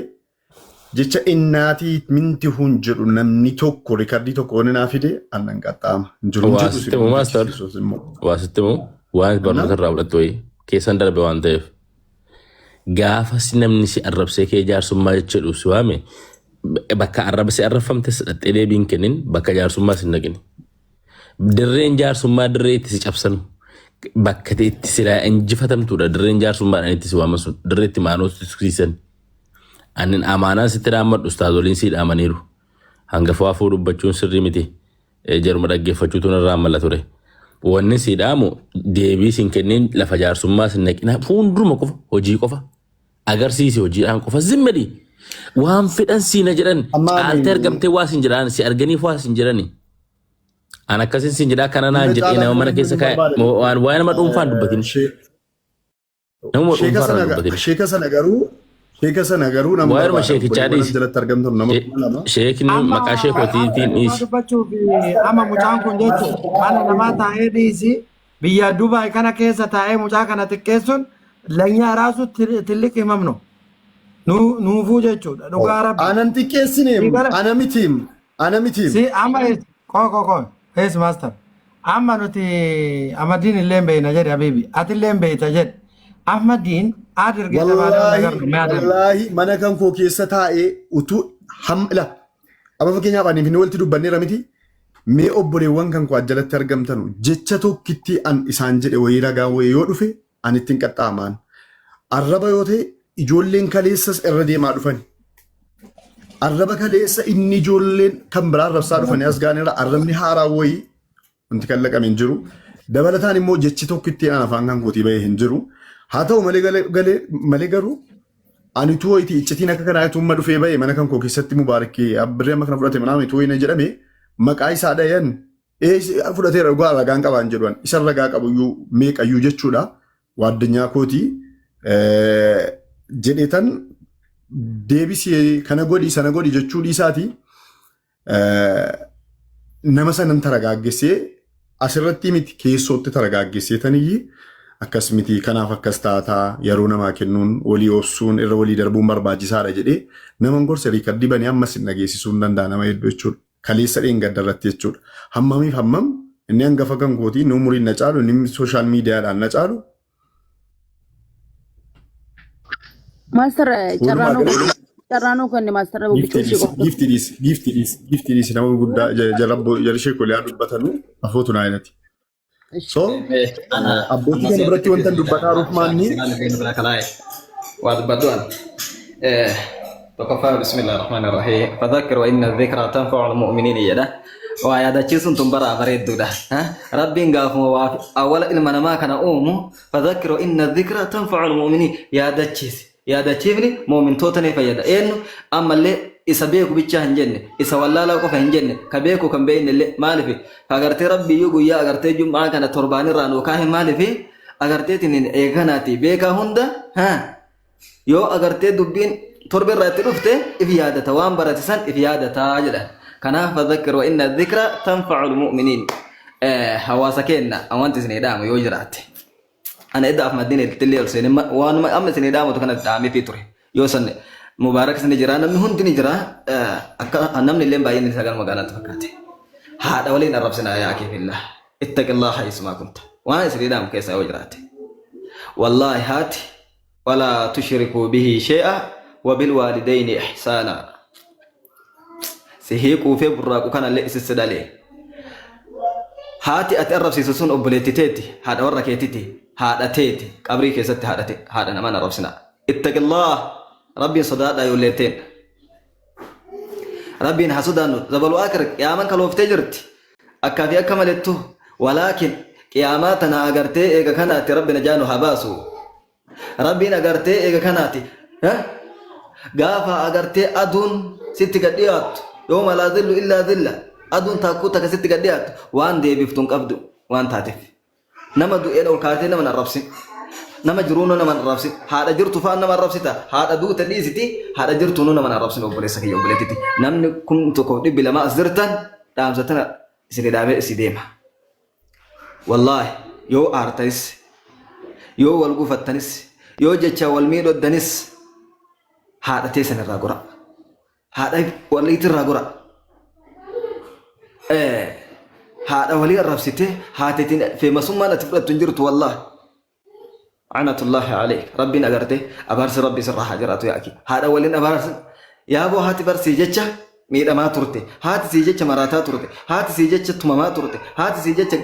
jecha innaatii minti hun jedhu namni tokko rikardii tokko inni naa fide annan qaxxaama. Hin jiru hin Waa jedhu si sitti himu maastar. jechisiisus immoo. Waa sitti himu waan barnoota irraa fudhattu wayii keessan darbe waan ta'eef. Gaafa si namni si arrabsee kee jaarsummaa jechuudha si waame bakka arraba si arrabfamte dhattee deebiin kennin bakka jaarsummaa si hin dhaqin. Dirreen jaarsummaa dirree itti si cabsanu bakka itti silaa injifatamtuudha dirreen jaarsummaadhaan itti si waaman sun dirree itti maanoo si tuksiisan. Anin amaanaa sitti dhaammadhu ustaazoliin si dhaamaniiru. Hangafa afuu dubbachuun sirrii miti. Jaruma dhaggeeffachuutu narraa mala ture. Wanni si dhaamu deebii sin kennin lafa jaarsummaa sin naqina fuulduruma qofa hojii qofa agarsiisi hojiidhaan qofa zimmadi. Waan fedhan siina jedhan Amma caaltee argamtee waa sin jedhan si arganiif waa sin jedhani. An akkasin sin jedhaa kana naan hunda jedhee caalaa nama mana namni keessa hin kaa'e barbaadame. waan waa'ee nama dhuunfaan dubbatin. Nama Sheeka dhuunfaa sana dubbatin. Sheeka sana garuu nama Waa'ee barbaada. sheekichaa Obboleewwan as dhiisi. jalatti argamtan nama 2000. Sheekni Amma maqaa sheekootiin dhugaa dhiisi. dubbachuuf amma mucaan kun jechuun mana namaa taa'ee dhiisi biyya Dubaay kana keessa taa'ee mucaa kana xiqqeessuun lanyaa raasu tilliq himamno nuufuu jechuudha dhugaa rabbi. Anan xiqqeessineem Si gara ana mitiim ana mitiim. si amma koo koo koo ees master amma nuti Ahmadiin illee beeyna jedhe habibi ati illee beeyta jedhe Ahmadiin adirge የተባለው ነገር Wallaahi ነው የሚያደርገው። wallaahi mana kan koo keessa taa'ee utuu ham ila amma fakkeenyaaf ani fi walitti dubbanneera miti mee obboleewwan kan koo jalatti argamtanu jecha tokkitti an isaan jedhe wayii ragaa wayii yoo dhufe an ittiin qaxxaamaan arraba yoo ta'e ijoolleen kaleessas irra deemaa dhufani. Arraba kaleessa inni ijoolleen kan biraa arrabsaa dhufanii as ga'anirra arrabni haaraa wayii wanti kan laqame hin jiru. Dabalataan immoo jechi tokkitti an afaan kan kootii bahee hin jiru. Haa ta'u malee malee garuu ani utuu wayitii iccitiin akka kanaa utuu dhufee bahee mana kan koo keessatti mubaarakii abbirree amma kana fudhate manaa utuu wayina jedhame maqaa isaa dhayan ee fudhateera dhugaa ragaan qabaan jedhuan isa ragaa qabuyyuu meeqayyuu jechuudha. Waaddanyaa kootii jedheetan deebisee kana godhi sana godhi jechuu dhiisaati nama sanan taragaaggesee asirratti miti keessootti taragaaggesee taniyyi akkas miti kanaaf akkas taataa yeroo namaa kennuun walii obsuun irra walii darbuun barbaachisaadha jedhee naman gorse riikardii banee ammas hin dhageessisuu hin danda'a nama hedduu jechuudha. Kaleessa dheengadda irratti jechuudha. Hammamiif hammam inni hangafa kan kootii inni umuriin na caalu inni social miidiyaadhaan na caalu Master walumaa carraanuu galatti carraanuu kenne master giiftii bichuu si dhiisi qofa. giiftii dhiisi giiftii dhiisi giiftii dhiisi nama guddaa jara ishee kolee dubbatanu afootu naa jedhati. So abbootii kana biratti wanta dubbataa ruuf maanni وأتبدون tokkoffaa بسم الله الرحمن الرحيم فذكر وإن الذكرى تنفع المؤمنين jedha waa yaadachiisuun tun bara bareedduudha rabbiin gaafuma waa awwala ilma namaa kana uumu فذكر وإن الذكرى تنفع المؤمنين yaadachiisi yaadachiifni mu'mintoota ni fayyada eenyu ammallee isa beeku bichaa hin jenne isa wallaalaa qofa hin jenne ka beeku kan beekne illee maaliif ka agartee rabbiyyuu guyyaa agartee jum'aa kana torbaanirraa nuu kaahe maaliif agarteetiin eeganaati beekaa hunda yoo agartee dubbiin torba irraa itti dhufte if yaadata waan barate san if yaadataa jedha kanaaf فذكر وإن الذكرى تنفع المؤمنين hawaasa keenna wanti isin dhaamu yoo jiraatte ana edda afmaddiin illee ol seenee waanuma amma isin dhaamutu kana dhaamee fi ture yoo san mubaarak ni jira namni hundi ni jira akka namni illee baay'een isaa galma magaalatti fakkaate haadha waliin arrabsinaa yaa keefillah اتق الله حيثما كنت waan isin dhaamu keessaa yoo jiraatte wallaahi haati ولا تشركوا به شيئا وبالوالدين إحسانا sihii quufee burraaqu kanallee isisse dhalee haati ati arrabsiisu sun obboleetti teeti haadha warra keetiti haadha teeti qabrii keessatti haadha haadha namaan arrabsina اتق الله rabbiin sodaadhaa yoolleetteen rabbiin haa sodaannu zabalu akir qiyaaman kalooftee jirti akkaa fi akka malettu walaakin Qiyaamaa tana agartee eega kanaatti Rabbi najaa nu haa baasu. Rabbiin agartee eega kanaati. Gaafa agartee aduun sitti gad dhiyaattu yooma laa zillu illaa zilla aduun taakkuu takka sitti gad dhiyaattu waan deebiftu hin qabdu waan taateef. Nama du'een ol kaatee nama hin arrabsin. Nama jiruunuu nama hin arrabsin. Haadha jirtu fa'aan nama arrabsita. Haadha duute dhiisiti haadha jirtuunuu nama hin arrabsin obboleessa kiyya obboleettiti. Namni 1200 as jirtan dhaamsa tana isin dhaamee isin deema. Wallaahi yoo aartanis yoo wal gufattanis yoo jecha wal miidhoddanis haadha teessan irraa gora. Haadha waliitirraa gora. Haadha walii arrabsitee haateetiin feemasummaan ati fudhattu hin jirtu wallaahi. Anatullaahi aleyk rabbiin agarte abaarsi rabbii sirraa haa jiraatu yaa akii haadha waliin abaarsi yaaboo haati bar sii jecha miidhamaa turte haati sii jecha maraataa turte haati sii jecha tumamaa turte haati sii jecha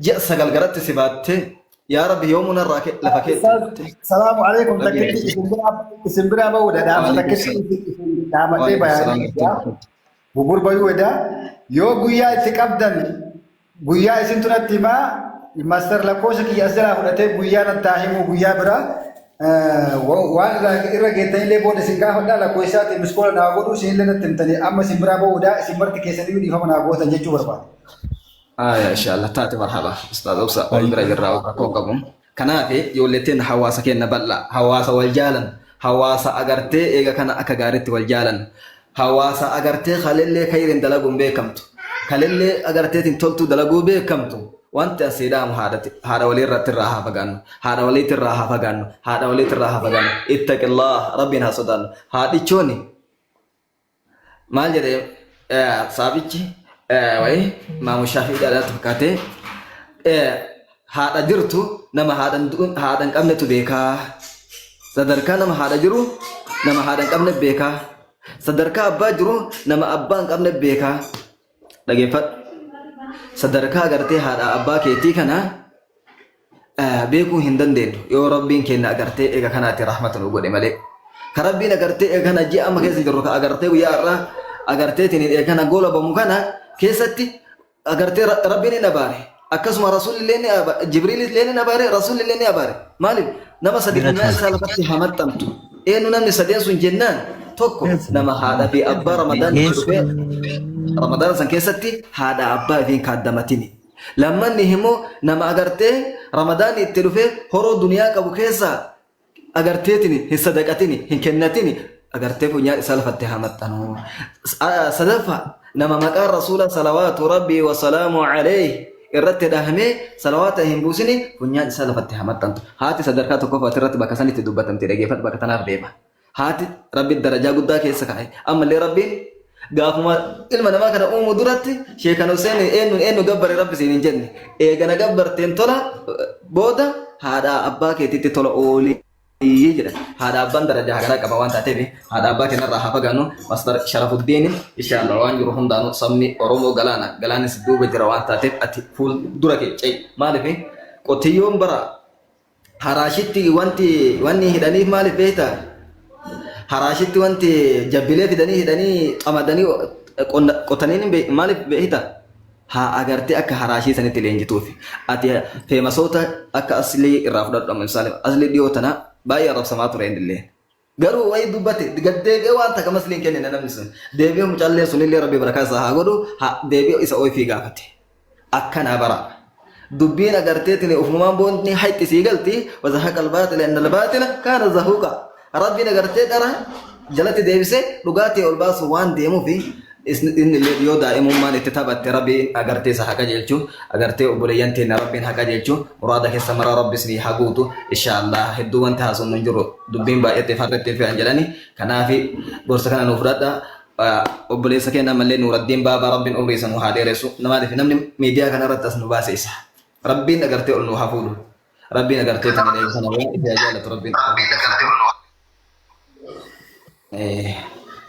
ji'a 9 garatti si baattee yaa rabbi yoomuu narraa kee lafa keetti Salaamu alaikum rabbiin takkitti isin biraa isin biraa ba'uudha dhaamsa waalaikum takkitti salaam isin isin dhaamadhee waalaikum salaam bayaanii bubur bayuu edaa yoo guyyaa itti qabdan Guyyaa isintu natti himaa master lakkoofsa kiyya as jalaa fudhatee guyyaa natti haa himu guyyaa biraa waan irra geettanillee booda isin gaafadhaa lakkoofsa isaatiin miskoola naa godhuu isinillee natti himtanii amma isin biraa ba'uudhaa isin marti keessaniyyuu dhiifama naa gootan jechuu barbaada. Aya inshallah taate marhaba ustaaz obsa wal bira jirra rakkoo hin qabu. Kanaaf ijoollee teenna hawaasa keenna bal'aa, hawaasa wal jaalan, hawaasa agartee eega kana akka gaaritti wal jaalan, hawaasa agartee kalellee kayriin dalaguun beekamtu, kalellee agarteetiin toltuu dalaguu beekamtu, wanti asii dhaamu haadha walii irratti irraa haa fagaannu, haadha waliitti irraa haa fagaannu, haadha waliitti irraa haa fagaannu, ittaqillaah rabbiin haa sodaannu, haadhichooni maal jedhe saabichi wayi maamu shaafii dhaadhaatti fakkaate haadha jirtu nama haadha hin qabnetu beekaa sadarkaa nama haadha jiru nama haadha hin qabne beekaa sadarkaa abbaa jiru nama abbaa hin qabne beekaa dhageeffadhu sadarkaa agartee haadha abbaa keetii kana beekuu hin dandeenyu yoo rabbiin keenya agartee eega kanaatti rahmata nu godhe malee. Ka rabbiin agartee eega kana ji'a amma keessa jirru ka agartee guyyaa har'aa agarteetiin eega kana golabamu kana keessatti agartee rabbiin hin abaare. Akkasuma rasuulillee ni abaare, Jibriilillee ni abaare, rasuulillee ni abaare. Maaliif nama sadi funyaan isaa lafatti haa maxxantu. Eenyu namni sadeen sun jennaan tokko nama haadha fi abbaa Ramadaan itti dhufee Ramadaan san keessatti haadha abbaa ifiin kaaddamatini. Lammanni immoo nama agartee ramadaanni itti dhufee horoo duniyaa qabu keessaa agarteetini hin sadaqatini hin kennatini agartee funyaan isaa lafatti haa maxxanu. Sadaffaa nama maqaan rasuula salawaatu rabbii wasalaamu alayhi irratti dhahamee salawaata hin buusini funyaan isaa lafatti haa maxxantu. Haati sadarkaa tokkoffaati irratti bakka sanitti dubbatamte dhageeffadhu bakka tanaaf deema. Haati Rabbi darajaa guddaa keessa kaa'e. Ammallee Rabbiin gaafuma ilma namaa kana uumuu duratti sheekan Hussein eenyuun eenyu gabbare Rabbi siin hin jenne. Eega na gabbarteen tola booda haadha abbaa keetitti tola oolii jedha. Haadha abbaan darajaa hagaraa qaba waan taateef haadha abbaa keenyarraa haa fagaannu. Mastar Sharafuddin inshallah waan jiru hundaanuu sabni Oromoo galaana galaanis duuba jira waan taateef ati fuul dura kee ce'i. Maaliif qotiyyoon bara Haraashitti wanti wanni hidhaniif maaliif beektaa? Haraashitti wanti jabbilee fidanii hidhanii qamadanii qonna qotaniin maaliif beektaa? Haa agartee akka haraashii sanitti leenjituufi. Ati feemasoota akka aslii irraa fudhadhu amma misaali aslii dhiyoo tana baay'ee arrabsamaa ture innillee. Garuu wayi dubbate gad deebi'ee waan takka masliin kennine namni sun. Deebi'ee mucaallee sunillee rabbi barakaa isaa haa godhu deebi'ee isa ofii gaafate. Akkanaa bara. Dubbiin agarteetiin ufumaan boonni hayxi sii galti wazahaqa albaaxila inna albaaxila kaana zahuuqa. Rabbiin agartee dhara jalatti deebisee dhugaatii ol baasu waan deemuufi Inni illee yoo daa'imummaan itti taphatte Rabbiin agartee isa haa qajeelchu agartee obboleeyyan teenna Rabbiin haa qajeelchu muraada keessa maraa Rabbi isinii haa guutu inshaallah hedduu wanti haasofnu hin jiru dubbiin baay'attee farretti hin fe'an jedhani kanaafi gorsa kana nuu fudhadha obboleessa keenya ammallee Nuuraddiin Baabaa Rabbiin umrii isa nuu haa dheeressu maaliif namni miidiyaa kana irratti as nu baase isa Rabbiin agartee ol nuu haa fuudhu Rabbiin agartee tana kana waan itti haa jaalatu Rabbiin haa taasisu.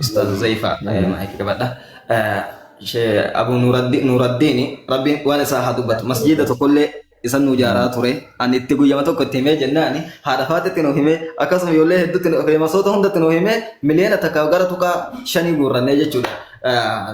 Ustaz Zaifa maayikii qabadha. Shee Abu Nuraddiin Rabbiin waan isaa haa dubbatu. Masjiida tokkollee isan nu ijaaraa ture. Ani itti guyyama tokko itti himee jennaani haadha faatitti nu himee akkasuma ijoollee hedduutti nu feemasoota hundatti nu himee miliyoona 1 gara tuqaa 5 guurrannee jechuudha.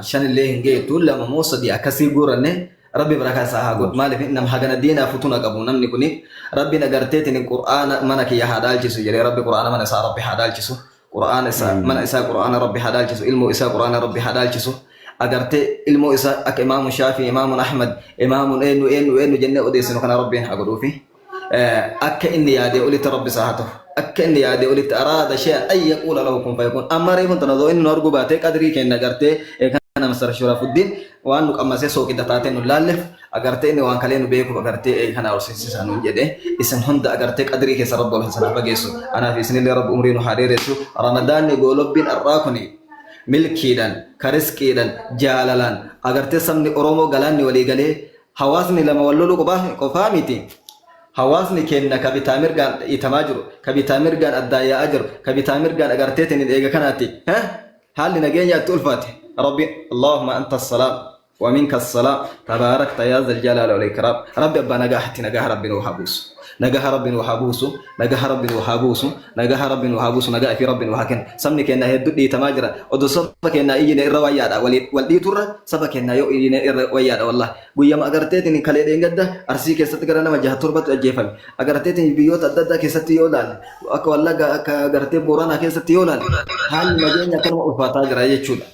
Shanillee hin geettu lama moo sadii akkasii guurrannee Rabbi barakaa isaa haa godhu. Maaliif nama hagana diinaaf futuna qabu namni kuni Rabbiin agarteetiin Qur'aana mana kiyya haa dhaalchisu jedhee Rabbi Qur'aana mana isaa Rabbi haa dhaalchisu. Qur'aana isaa mana isaa Qur'aana Rabbi haa dhaalchisu. Ilmoo isaa Qur'aana Rabbi haa dhaalchisu. Agartee ilmoo isaa akka Imaamu Shaafii, Imaamu Ahmad, Imaamu eenyu eenyu eenyu jennee odeessinu kana Rabbiin haa godhuufi. Akka inni yaadee olitti Rabbi isaa haa ta'u. Akka inni yaadee olitti araada shay'an an yaquula lahu kun fayakun. Amma reefun tana osoo inni nu arguu baatee qadrii keenya agartee kana Masar Sharafuddin waan nu qammasee sooqidda taatee nu laalleef agartee inni waan kalee nu beekuuf agartee kana ol seensisaa nuun jedhe isin hunda agartee qadrii keessa Rabbi ol isin haa fageessu. Anaaf isinillee Rabbi umrii nu haa dheeressu. Ramadaanni goolobbiin har'aa kuni milkiidhaan, ka risqiidhaan, jaalalaan agartee sabni Oromoo galaanni walii galee Hawaasni lama wal loluu qofaa miti. Hawaasni keenna ka bitaa mirgaan dhiitamaa jiru, ka bitaa mirgaan addaan yaa'aa jiru, ka bitaa mirgaan agarteetiin hin eega kanaatti haalli nageenyaa itti ulfaate. Rabbi Allahumma anta salaam wa minka salaam tabaarakta yaa zal jalaali wal ikraam. Rabbi abbaa nagaahatti nagaha Rabbi nuu haa buusu. Nagaha Rabbi nuu haa buusu. Nagaha Rabbi nuu haa buusu. Nagaha Rabbi nuu haa buusu. Nagaa ifii Rabbi nuu haa kennu. Sabni keenna hedduu dhiitamaa jira. Odoo saba keennaa iyyine irra wayyaadha. Wal dhiiturra saba keennaa yoo iyyine irra wayyaadha wallahi. Guyyama agarteetiin kalee dheengadda Arsii keessatti gara nama jaha torbatti ajjeefame. Agarteetiin biyyoota adda addaa keessatti yoo ilaalle akka Wallagga akka agartee Booranaa keessatti yoo ilaalle haalli nageenya akkanuma ulfaataa jira jechuudha.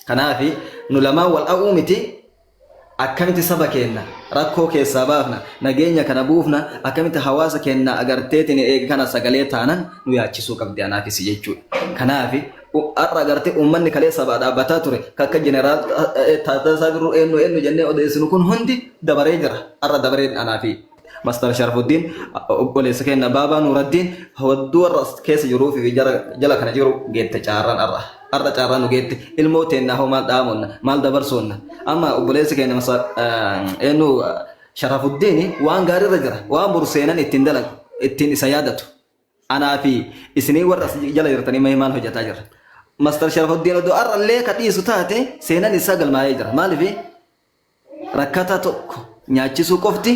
Kanaafi nu lamaan wal dha'uu miti akkamitti saba keenna rakkoo keessaa baafna nageenya kana buufna akkamitti hawaasa keenna agarteetiin eega kana sagalee taanan nu yaachisuu qabdi anaafis jechuudha. Kanaafi har'a agartee uummanni kalee sabaa dhaabbataa ture ka akka jeneraal Taaddasaa Birruu eenyu eenyu jennee odeessinu kun hundi dabaree jira. Har'a dabareen anaafi Master Sharafuddiin obboleessa keenya Baabaa Nuuraddiin hedduu warra as keessa jiruu fi jala kana jiru geette caarraan har'a. Har'a caarraan nu geette ilmoo teennaa hoo maal dhaamoonna maal dabarsoonna amma obboleessi keenya eenyu Sharafuddiin waan gaariirra jira waan boru seenan ittiin dalagu ittiin isa yaadatu. Anaa fi isinii warra as jala jirtanii mee maal hojjetaa jirra? Master Sharafuddiin odoo har'allee ka dhiisu taate seenan isaa galmaa'ee jira. Maaliif rakkataa tokko nyaachisuu qofti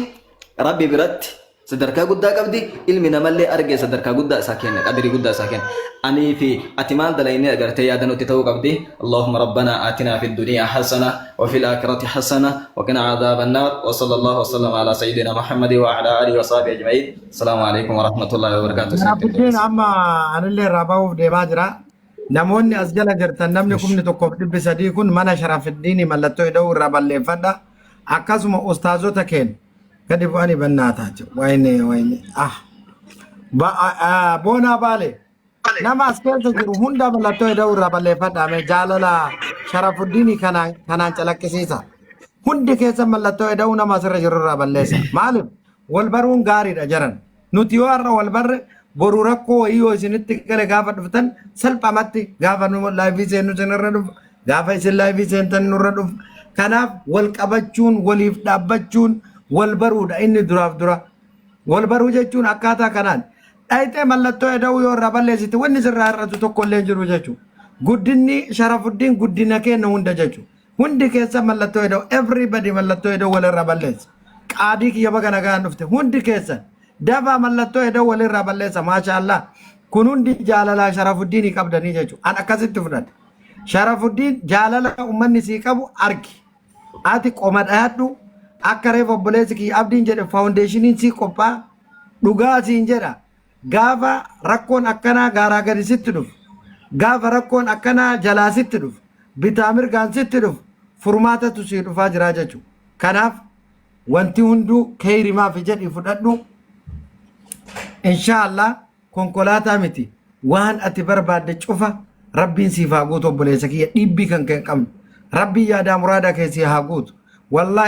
Rabbi biratti sadarkaa guddaa qabdi ilmi namallee argee sadarkaa guddaa isaa kenna qadrii guddaa isaa kenna. Anii fi ati maal dalaynee agartee yaada nutti ta'uu qabdi. Allahumma rabbanaa aatinaa fi duniyaa hasana wa fil aakhirati hasana wa qina adaaban naar wa sallallahu wa sallam ala sayyidina Muhammadi wa ala alihi wa sahbihi ajma'in. Assalaamu alaikum wa rahmatullahi wa barakatuh. Sharafuddin amma anillee irraa bahuuf deemaa jira. Namoonni as jala jirtan namni 1300 kun mana Sharafuddiinii mallattoo ida'uu irraa balleeffadha. Akkasuma ustaazota keenya gadi bu'anii bannaa taate. Wayne wayne ah. Boonaa baale nama as keessa jiru hunda mallattoo ida'uu irraa balleeffadha. Mee jaalala Sharafuddiinii kanaan kanaan calaqqisiisa. Hundi keessa mallattoo ida'uu nama asirra jiru irraa balleessa. Maaliif? Wal baruun gaariidha jaran. Nuti yoo har'a wal barre boru rakkoo wayii yoo isinitti gale gaafa dhuftan salphamatti gaafa nu live seennu isinirra dhufu gaafa isin live seentan nurra dhufu. Kanaaf wal qabachuun waliif dhaabbachuun wal baruudha inni duraaf dura. Wal baruu jechuun akkaataa kanaan dhayxee mallattoo eda'uu yoo irraa balleessite wanni sirraa hir'atu tokko illee hin jiru jechuudha. Guddinni Sharafuddiin guddina keenya hunda jechuudha. Hundi keessa mallattoo eda'u everybody mallattoo eda'u walirraa balleessa. Qaadii kiyya baga nagaan dhufte hundi keessan dafaa mallattoo eda'u walirraa balleessa maashaallah. Kun hundi jaalalaa Sharafuddiinii qabdanii jechuudha. An akkasitti fudhadha. Sharafuddiin jaalala uummanni sii qabu argi. Ati qoma dhayadhu akka reef obboleessi kiyya abdiin jedhe foundationiin sii qophaa'a. Dhugaa siin jedha. Gaafa rakkoon akkanaa gaaraa gadi sitti dhufu, gaafa rakkoon akkanaa jalaa sitti dhufu, bitaa mirgaan sitti dhufu, furmaatatu sii dhufaa jiraa jechuudha. Kanaaf wanti hunduu keeyrimaafi jedhii fudhadhu. Inshaallah konkolaataa miti waan ati barbaadde cufa rabbiin siif haa guutu obboleessa kiyya dhiibbii kan kee hin qabnu. Rabbiin yaadaa muraadaa kee sii haa guutu. Wallaahi.